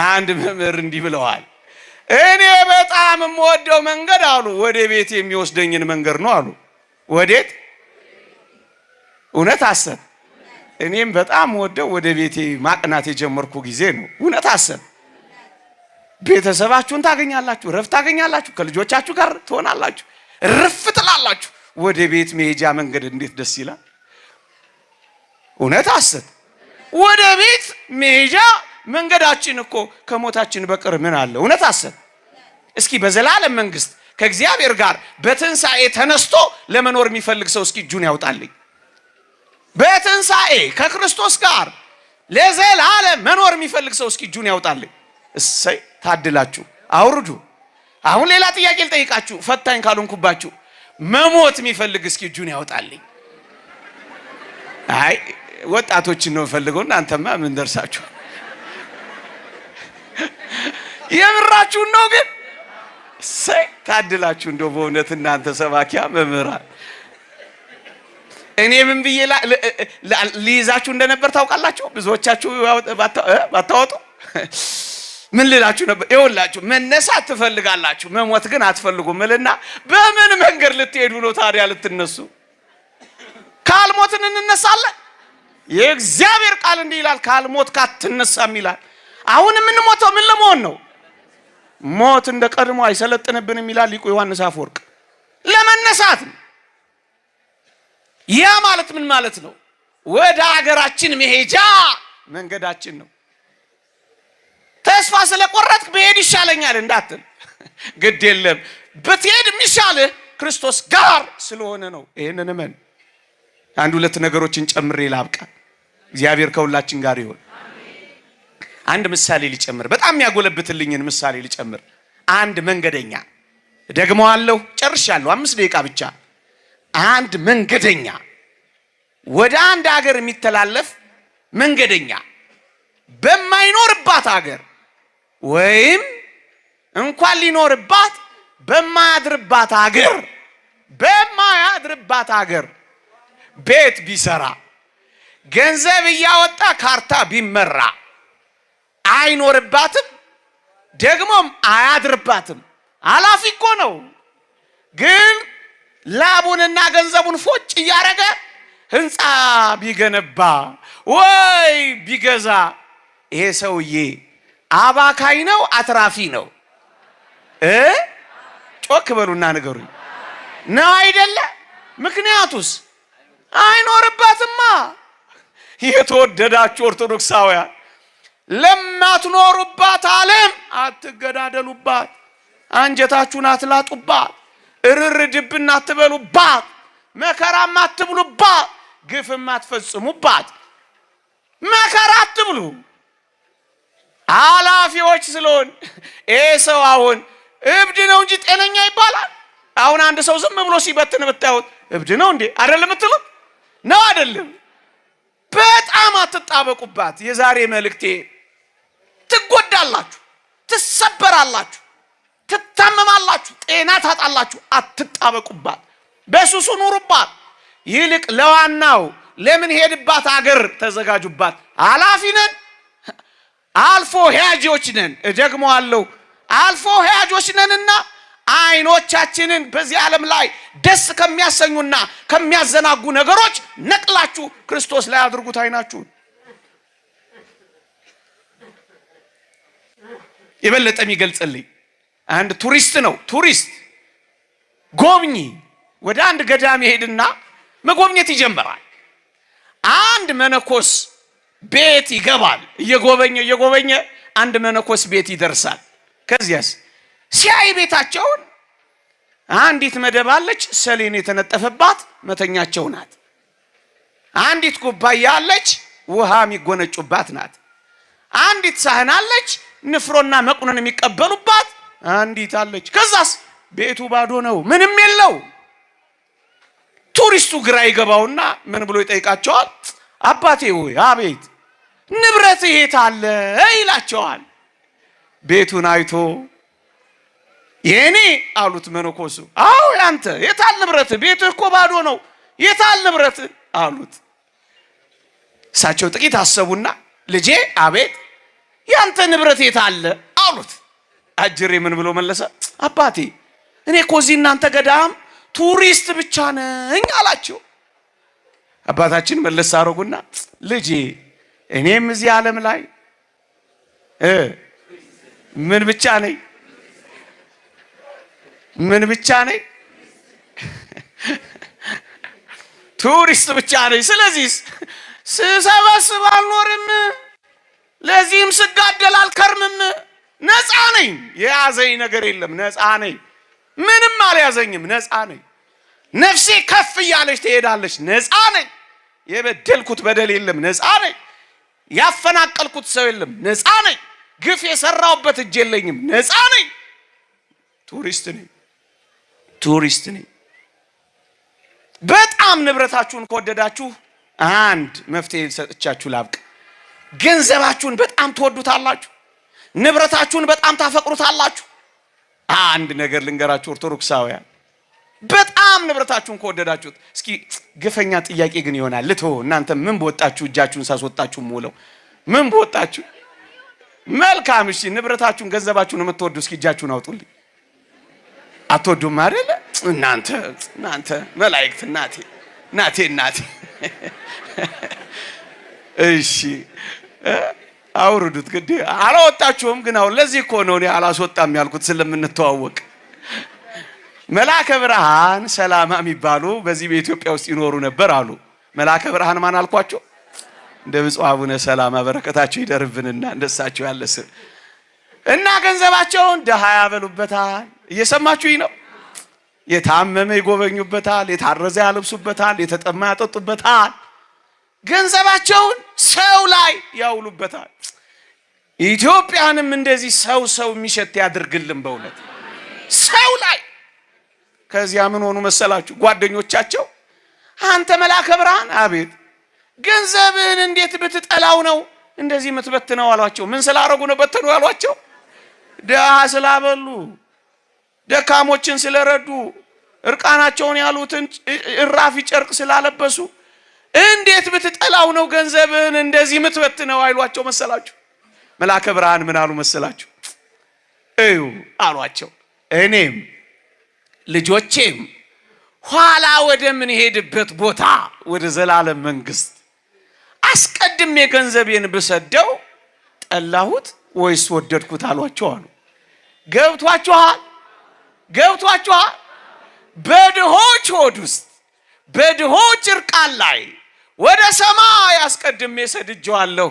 አንድ መምህር እንዲህ ብለዋል። እኔ በጣም የምወደው መንገድ አሉ ወደ ቤት የሚወስደኝን መንገድ ነው አሉ። ወዴት? እውነት አሰብ። እኔም በጣም ወደው ወደ ቤቴ ማቅናት የጀመርኩ ጊዜ ነው። እውነት አሰብ። ቤተሰባችሁን ታገኛላችሁ፣ ረፍት ታገኛላችሁ፣ ከልጆቻችሁ ጋር ትሆናላችሁ፣ ርፍ ትላላችሁ። ወደ ቤት መሄጃ መንገድ እንዴት ደስ ይላል! እውነት አሰብ። ወደ ቤት መሄጃ መንገዳችን እኮ ከሞታችን በቀር ምን አለ? እውነት አሰብ። እስኪ በዘላለም መንግስት ከእግዚአብሔር ጋር በትንሣኤ ተነስቶ ለመኖር የሚፈልግ ሰው እስኪ እጁን ያውጣልኝ። በትንሣኤ ከክርስቶስ ጋር ለዘላለም መኖር የሚፈልግ ሰው እስኪ እጁን ያውጣልኝ። እሰይ ታድላችሁ። አውርዱ። አሁን ሌላ ጥያቄ ልጠይቃችሁ፣ ፈታኝ ካልሆንኩባችሁ። መሞት የሚፈልግ እስኪ እጁን ያውጣልኝ። አይ ወጣቶችን ነው የምፈልገው። እናንተማ ምን ደርሳችሁ? የምራችሁን ነው ግን? እሰይ ታድላችሁ። እንደው በእውነት እናንተ ሰባኪያ መምህራን፣ እኔ ምን ብዬ ሊይዛችሁ እንደነበር ታውቃላችሁ? ብዙዎቻችሁ ባታወጡ ምን ልላችሁ ነበር? ይኸውላችሁ መነሳት ትፈልጋላችሁ፣ መሞት ግን አትፈልጉም እልና በምን መንገድ ልትሄዱ ነው ታዲያ ልትነሱ? ካልሞትን እንነሳለን። የእግዚአብሔር ቃል እንዲህ ይላል፣ ካልሞት ካትነሳም ይላል። አሁን የምንሞተው ምን ለመሆን ነው? ሞት እንደ ቀድሞ አይሰለጥንብንም ይላል ሊቁ ዮሐንስ አፈወርቅ። ለመነሳት ነው። ያ ማለት ምን ማለት ነው? ወደ አገራችን መሄጃ መንገዳችን ነው። ተስፋ ስለቆረጥክ ብሄድ ይሻለኛል እንዳትል፣ ግድ የለም ብትሄድ የሚሻልህ ክርስቶስ ጋር ስለሆነ ነው። ይህንን እመን። አንድ ሁለት ነገሮችን ጨምሬ ላብቃ። እግዚአብሔር ከሁላችን ጋር ይሁን። አንድ ምሳሌ ሊጨምር፣ በጣም የሚያጎለብትልኝን ምሳሌ ሊጨምር። አንድ መንገደኛ ደግመዋለሁ፣ ጨርሻለሁ፣ 5 ደቂቃ ብቻ። አንድ መንገደኛ ወደ አንድ ሀገር የሚተላለፍ መንገደኛ በማይኖርባት ሀገር ወይም እንኳን ሊኖርባት በማያድርባት ሀገር በማያድርባት ሀገር ቤት ቢሰራ ገንዘብ እያወጣ ካርታ ቢመራ አይኖርባትም፣ ደግሞም አያድርባትም። አላፊ እኮ ነው፣ ግን ላቡንና ገንዘቡን ፎጭ እያደረገ ህንፃ ቢገነባ ወይ ቢገዛ ይሄ ሰውዬ አባካኝ ነው አትራፊ ነው? ጮክ በሉና ንገሩኝ። ነው አይደለ? ምክንያቱስ አይኖርባትማ። የተወደዳችሁ ኦርቶዶክሳውያን ለማትኖሩባት ዓለም አትገዳደሉባት፣ አንጀታችሁን አትላጡባት፣ እርር ድብን አትበሉባት፣ መከራም አትብሉባት፣ ግፍም አትፈጽሙባት። መከራ አትብሉ። ኃላፊዎች ስለሆን ይሄ ሰው አሁን እብድ ነው እንጂ ጤነኛ ይባላል? አሁን አንድ ሰው ዝም ብሎ ሲበትን ብታዩት እብድ ነው እንዴ አይደለም የምትሉት? ነው አይደለም? በጣም አትጣበቁባት። የዛሬ መልእክቴ ትጎዳላችሁ፣ ትሰበራላችሁ፣ ትታመማላችሁ፣ ጤና ታጣላችሁ። አትጣበቁባት፣ በሱሱ ኑሩባት። ይልቅ ለዋናው ለምን ሄድባት አገር ተዘጋጁባት። ኃላፊ ነን፣ አልፎ ሄያጆች ነን። እደግመዋለሁ፣ አልፎ ሄያጆች ነንና አይኖቻችንን በዚህ ዓለም ላይ ደስ ከሚያሰኙና ከሚያዘናጉ ነገሮች ነቅላችሁ ክርስቶስ ላይ አድርጉት አይናችሁን። የበለጠ የሚገልጽልኝ አንድ ቱሪስት ነው። ቱሪስት ጎብኚ ወደ አንድ ገዳም ይሄድና መጎብኘት ይጀምራል። አንድ መነኮስ ቤት ይገባል። እየጎበኘ እየጎበኘ አንድ መነኮስ ቤት ይደርሳል። ከዚያስ ሲያይ ቤታቸውን አንዲት መደብ አለች፣ ሰሌን የተነጠፈባት መተኛቸው ናት። አንዲት ኩባያ አለች፣ ውሃ የሚጎነጩባት ናት። አንዲት ሳህን አለች፣ ንፍሮና መቁነን የሚቀበሉባት አንዲት አለች። ከዛስ ቤቱ ባዶ ነው፣ ምንም የለው። ቱሪስቱ ግራ ይገባውና ምን ብሎ ይጠይቃቸዋል? አባቴ ሆይ፣ አቤት፣ ንብረት የት አለ ይላቸዋል። ቤቱን አይቶ የኔ አሉት መነኮሱ። አዎ ያንተ፣ የታል ንብረት? ቤትህ እኮ ባዶ ነው፣ የታል ንብረት አሉት። እሳቸው ጥቂት አሰቡና ልጄ፣ አቤት፣ ያንተ ንብረት የት አለ አሉት። አጅሬ ምን ብሎ መለሰ? አባቴ እኔ እኮ እዚህ እናንተ ገዳም ቱሪስት ብቻ ነኝ አላቸው። አባታችን መለስ አደረጉና ልጄ እኔም እዚህ ዓለም ላይ ምን ብቻ ነኝ? ምን ብቻ ነኝ? ቱሪስት ብቻ ነኝ። ስለዚህ ስሰበስብ አልኖርም፣ ለዚህም ስጋደል አልከርምም። ነፃ ነኝ። የያዘኝ ነገር የለም። ነፃ ነኝ። ምንም አልያዘኝም። ነፃ ነኝ። ነፍሴ ከፍ እያለች ትሄዳለች። ነፃ ነኝ። የበደልኩት በደል የለም። ነፃ ነኝ። ያፈናቀልኩት ሰው የለም። ነፃ ነኝ። ግፍ የሰራሁበት እጅ የለኝም። ነፃ ነኝ። ቱሪስት ነኝ። ቱሪስት ነኝ። በጣም ንብረታችሁን ከወደዳችሁ አንድ መፍትሄ ሰጥቻችሁ ላብቅ። ገንዘባችሁን በጣም ትወዱታላችሁ። ንብረታችሁን በጣም ታፈቅሩታላችሁ። አንድ ነገር ልንገራችሁ ኦርቶዶክሳውያን፣ በጣም ንብረታችሁን ከወደዳችሁት፣ እስኪ ግፈኛ ጥያቄ ግን ይሆናል ልቶ እናንተ ምን በወጣችሁ እጃችሁን ሳስወጣችሁ ሙለው ምን በወጣችሁ። መልካም እሺ፣ ንብረታችሁን ገንዘባችሁን የምትወዱ እስኪ እጃችሁን አውጡልኝ። አትወዱም አይደለ? እናንተ እናንተ መላእክት፣ እናቴ እናቴ እናቴ። እሺ አውርዱት፣ ግድ አላወጣችሁም። ግን አሁን ለዚህ እኮ ነው እኔ አላስወጣም ያልኩት ስለምንተዋወቅ። መልአከ ብርሃን ሰላማ የሚባሉ በዚህ በኢትዮጵያ ውስጥ ይኖሩ ነበር አሉ። መልአከ ብርሃን ማን አልኳቸው? እንደ ብፁዕ አቡነ ሰላማ በረከታቸው ይደርብንና እንደሳቸው ያለ ስም እና ገንዘባቸውን ድሃ ያበሉበታል። እየሰማችሁኝ ነው? የታመመ ይጎበኙበታል፣ የታረዘ ያለብሱበታል፣ የተጠማ ያጠጡበታል። ገንዘባቸውን ሰው ላይ ያውሉበታል። ኢትዮጵያንም እንደዚህ ሰው ሰው የሚሸት ያድርግልን በእውነት ሰው ላይ። ከዚያ ምን ሆኑ መሰላችሁ ጓደኞቻቸው፣ አንተ መልአከ ብርሃን፣ አቤት፣ ገንዘብህን እንዴት ብትጠላው ነው እንደዚህ የምትበትነው አሏቸው። ምን ስላረጉ ነው በተኑ አሏቸው? ድሃ ስላበሉ፣ ደካሞችን ስለረዱ፣ እርቃናቸውን ያሉትን እራፊ ጨርቅ ስላለበሱ እንዴት ብትጠላው ነው ገንዘብህን እንደዚህ የምትበትነው አይሏቸው መሰላችሁ። መልአከ ብርሃን ምን አሉ መሰላችሁ? እዩ አሏቸው፣ እኔም ልጆቼም ኋላ ወደምንሄድበት ቦታ ወደ ዘላለም መንግስት አስቀድሜ ገንዘቤን ብሰደው ጠላሁት ወይስ ወደድኩት አሏቸው አሉ። ገብቷችኋል? ገብቷችኋል? በድሆች ሆድ ውስጥ በድሆች እርቃን ላይ ወደ ሰማይ አስቀድሜ ሰድጄዋለሁ።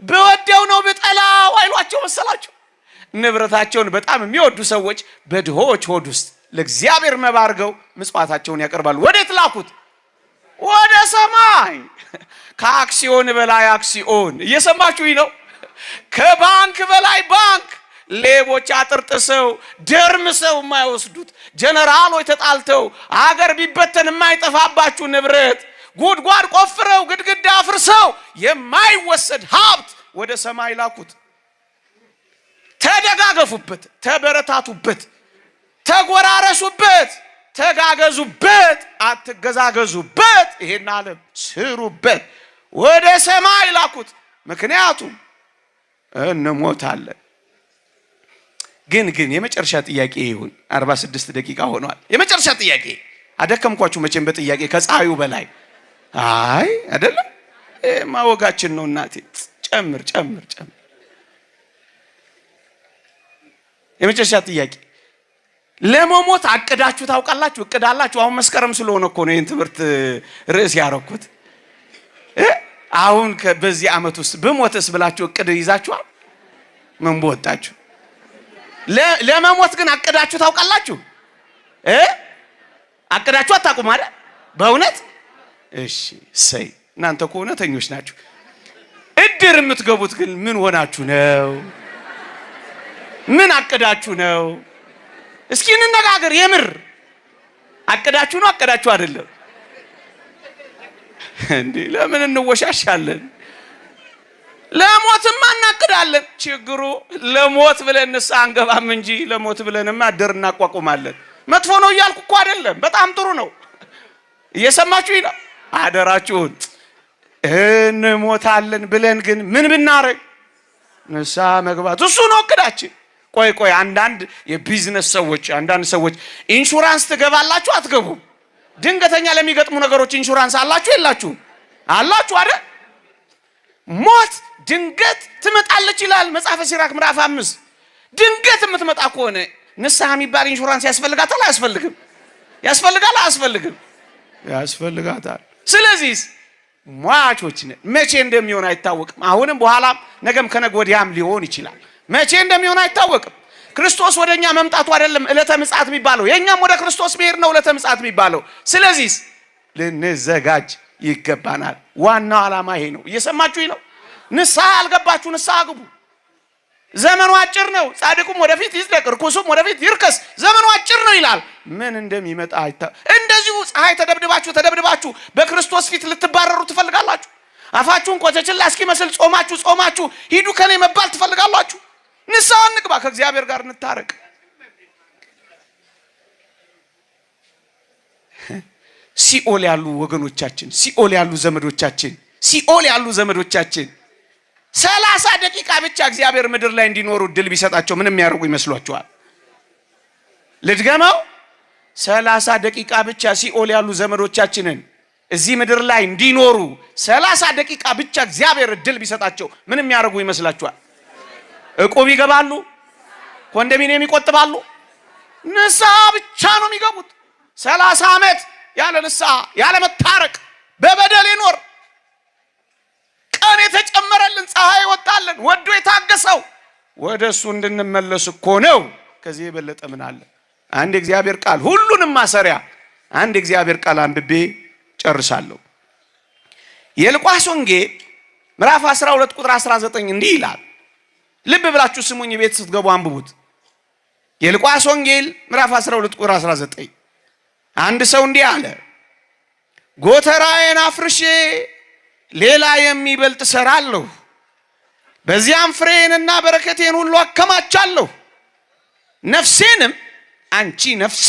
ብወደው ነው ብጠላው አይሏቸው መሰላችሁ። ንብረታቸውን በጣም የሚወዱ ሰዎች በድሆች ሆድ ውስጥ ለእግዚአብሔር መባ አድርገው ምጽዋታቸውን ያቀርባሉ። ወዴት ላኩት? ወደ ሰማይ። ከአክሲዮን በላይ አክሲዮን። እየሰማችሁኝ ነው? ከባንክ በላይ ባንክ። ሌቦች አጥርጥሰው ደርምሰው የማይወስዱት፣ ጀነራሎች ተጣልተው አገር ቢበተን የማይጠፋባችሁ ንብረት፣ ጉድጓድ ቆፍረው ግድግዳ አፍርሰው የማይወሰድ ሀብት ወደ ሰማይ ላኩት። ተደጋገፉበት፣ ተበረታቱበት፣ ተጎራረሱበት፣ ተጋገዙበት፣ አትገዛገዙበት። ይሄን ዓለም ስሩበት፣ ወደ ሰማይ ላኩት። ምክንያቱም እንሞታለን። ግን ግን የመጨረሻ ጥያቄ ይሁን። 46 ደቂቃ ሆኗል። የመጨረሻ ጥያቄ አደከምኳችሁ መቼም በጥያቄ ከፀሐዩ በላይ አይ አይደለም፣ ማወጋችን ነው እናቴ። ጨምር ጨምር ጨምር። የመጨረሻ ጥያቄ ለመሞት አቅዳችሁ ታውቃላችሁ? እቅድ አላችሁ? አሁን መስከረም ስለሆነ እኮ ነው ይህን ትምህርት ርዕስ ያረኩት። አሁን በዚህ ዓመት ውስጥ ብሞትስ ብላችሁ እቅድ ይዛችኋል? ምን በወጣችሁ? ለመሞት ግን አቅዳችሁ ታውቃላችሁ? አቅዳችሁ አታውቁም አይደል? በእውነት እሺ፣ ሰይ እናንተ እኮ እውነተኞች ናችሁ። እድር የምትገቡት ግን ምን ሆናችሁ ነው? ምን አቅዳችሁ ነው? እስኪ እንነጋገር። የምር አቅዳችሁ ነው? አቅዳችሁ አይደለም እንዴ? ለምን እንወሻሻለን? ለሞትማ እናቅዳለን። ችግሩ ለሞት ብለን ንስሐ አንገባም እንጂ ለሞት ብለንማ እድር እናቋቁማለን። መጥፎ ነው እያልኩ እኮ አይደለም፣ በጣም ጥሩ ነው። እየሰማችሁ ነው። አደራችሁን እንሞታለን ብለን ግን ምን ብናረግ ንስሐ መግባት እሱ ነው እቅዳችን። ቆይ ቆይ፣ አንዳንድ የቢዝነስ ሰዎች፣ አንዳንድ ሰዎች ኢንሹራንስ ትገባላችሁ አትገቡም? ድንገተኛ ለሚገጥሙ ነገሮች ኢንሹራንስ አላችሁ የላችሁም? አላችሁ አይደል? ሞት ድንገት ትመጣለች ይላል መጽሐፈ ሲራክ ምዕራፍ 5። ድንገት የምትመጣ ከሆነ ንስሐ የሚባል ኢንሹራንስ ያስፈልጋታል አያስፈልግም? ያስፈልጋል አያስፈልግም? ያስፈልጋታል። ስለዚህ ሟቾች ነን። መቼ እንደሚሆን አይታወቅም። አሁንም በኋላም ነገም ከነገ ወዲያም ሊሆን ይችላል። መቼ እንደሚሆን አይታወቅም። ክርስቶስ ወደኛ መምጣቱ አይደለም ዕለተ ምጽአት የሚባለው፣ የኛም ወደ ክርስቶስ መሄድ ነው ዕለተ ምጽአት የሚባለው። ስለዚህ ልንዘጋጅ ይገባናል። ዋናው ዓላማ ይሄ ነው። እየሰማችሁኝ ነው? ንስሐ ያልገባችሁ ንስሐ ግቡ። ዘመኑ አጭር ነው። ጻድቁም ወደፊት ይጽደቅ፣ ርኩሱም ወደፊት ይርከስ። ዘመኑ አጭር ነው ይላል። ምን እንደሚመጣ አይታ እንደዚሁ ፀሐይ ተደብድባችሁ ተደብድባችሁ በክርስቶስ ፊት ልትባረሩ ትፈልጋላችሁ። አፋችሁን ቆጨችላ እስኪመስል ጾማችሁ ጾማችሁ ሂዱ ከኔ መባል ትፈልጋላችሁ። ንስሐ እንግባ፣ ከእግዚአብሔር ጋር እንታረቅ። ሲኦል ያሉ ወገኖቻችን፣ ሲኦል ያሉ ዘመዶቻችን፣ ሲኦል ያሉ ዘመዶቻችን 30 ደቂቃ ብቻ እግዚአብሔር ምድር ላይ እንዲኖሩ እድል ቢሰጣቸው ምን የሚያደርጉ ይመስሏቸዋል? ልድገመው። 30 ደቂቃ ብቻ ሲኦል ያሉ ዘመዶቻችንን እዚህ ምድር ላይ እንዲኖሩ 30 ደቂቃ ብቻ እግዚአብሔር እድል ቢሰጣቸው ምን የሚያደርጉ ይመስላችኋል? እቁብ ይገባሉ? ኮንዶሚኒየም ይቆጥባሉ? ንስሐ ብቻ ነው የሚገቡት። 30 ዓመት ያለ ንስሐ ያለ መታረቅ በበደል ይኖር ቀን የተጨመረልን ፀሐይ ወጣልን ወዶ የታገሰው ወደ እሱ እንድንመለስ እኮ ነው። ከዚህ የበለጠ ምን አለ? አንድ የእግዚአብሔር ቃል ሁሉንም ማሰሪያ፣ አንድ የእግዚአብሔር ቃል አንብቤ ጨርሳለሁ። የሉቃስ ወንጌል ምዕራፍ 12 ቁጥር 19 እንዲህ ይላል። ልብ ብላችሁ ስሙኝ፣ ቤት ስትገቡ አንብቡት። የሉቃስ ወንጌል ምዕራፍ 12 ቁጥር 19 አንድ ሰው እንዲህ አለ፣ ጎተራዬን አፍርሼ ሌላ የሚበልጥ እሰራለሁ፣ በዚያም ፍሬዬንና በረከቴን ሁሉ አከማቻለሁ። ነፍሴንም አንቺ ነፍሴ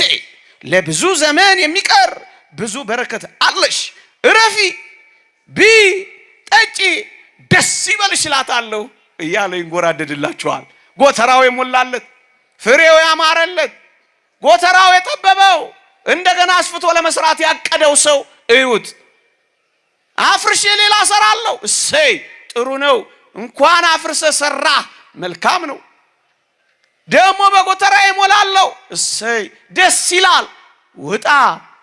ለብዙ ዘመን የሚቀር ብዙ በረከት አለሽ፣ እረፊ፣ ብዪ፣ ጠጪ፣ ደስ ይበልሽ እላታለሁ እያለ ይንጎራደድላችኋል። ጎተራው የሞላለት፣ ፍሬው ያማረለት፣ ጎተራው የጠበበው እንደገና አስፍቶ ለመስራት ያቀደው ሰው እዩት። አፍርሼ ሌላ እሰራለሁ። እሰይ ጥሩ ነው። እንኳን አፍርሰ ሰራህ መልካም ነው። ደግሞ በጎተራ ይሞላለሁ። እሰይ ደስ ይላል። ውጣ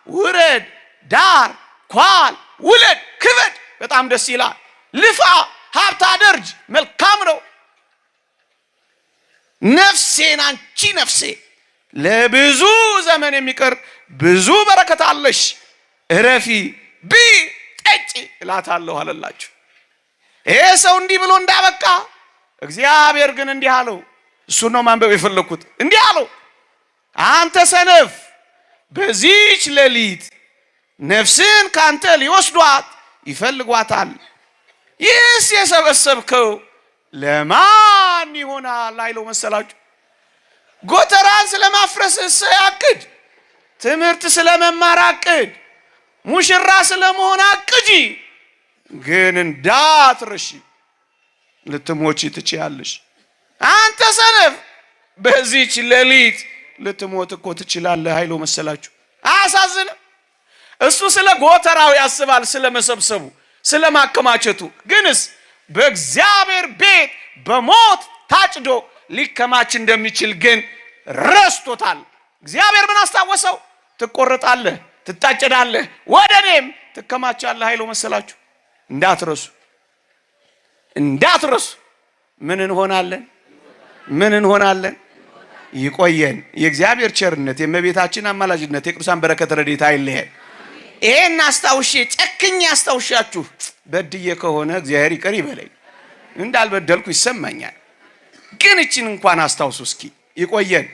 ውረድ፣ ዳር ኳል፣ ውለድ፣ ክበድ፣ በጣም ደስ ይላል። ልፋ፣ ሀብት አደርጅ፣ መልካም ነው። ነፍሴን አንቺ ነፍሴ ለብዙ ዘመን የሚቀር ብዙ በረከት አለሽ፣ እረፊ፣ ብዪ፣ ጠጪ እላታለሁ አለላችሁ። ይሄ ሰው እንዲህ ብሎ እንዳበቃ እግዚአብሔር ግን እንዲህ አለው። እሱን ነው ማንበብ የፈለግኩት። እንዲህ አለው፣ አንተ ሰነፍ፣ በዚህች ሌሊት ነፍስን ካንተ ሊወስዷት ይፈልጓታል። ይህስ የሰበሰብከው ለማን ይሆናል አይለው መሰላችሁ? ጎተራን ስለማፍረስ አቅድ፣ ትምህርት ስለመማር አቅድ፣ ሙሽራ ስለመሆን አቅጂ፣ ግን እንዳትረሺ ልትሞቺ ትችያለሽ። አንተ ሰነፍ በዚህች ሌሊት ልትሞት እኮ ትችላለህ አይለው መሰላችሁ? አያሳዝንም? እሱ ስለ ጎተራው ያስባል፣ ስለ መሰብሰቡ፣ ስለ ማከማቸቱ። ግንስ በእግዚአብሔር ቤት በሞት ታጭዶ ሊከማች እንደሚችል ግን ረስቶታል። እግዚአብሔር ምን አስታወሰው? ትቆረጣለህ፣ ትታጨዳለህ፣ ወደ እኔም ትከማቻለህ አይለው መሰላችሁ? እንዳትረሱ፣ እንዳትረሱ። ምን እንሆናለን? ምን እንሆናለን? ይቆየን። የእግዚአብሔር ቸርነት፣ የእመቤታችን አማላጅነት፣ የቅዱሳን በረከት ረድኤት አይለየን። ይሄን አስታውሼ ጨክኜ አስታውሻችሁ በድዬ ከሆነ እግዚአብሔር ይቅር ይበለኝ። እንዳልበደልኩ ይሰማኛል። ግን እችን እንኳን አስታውሱ እስኪ። ይቆየን።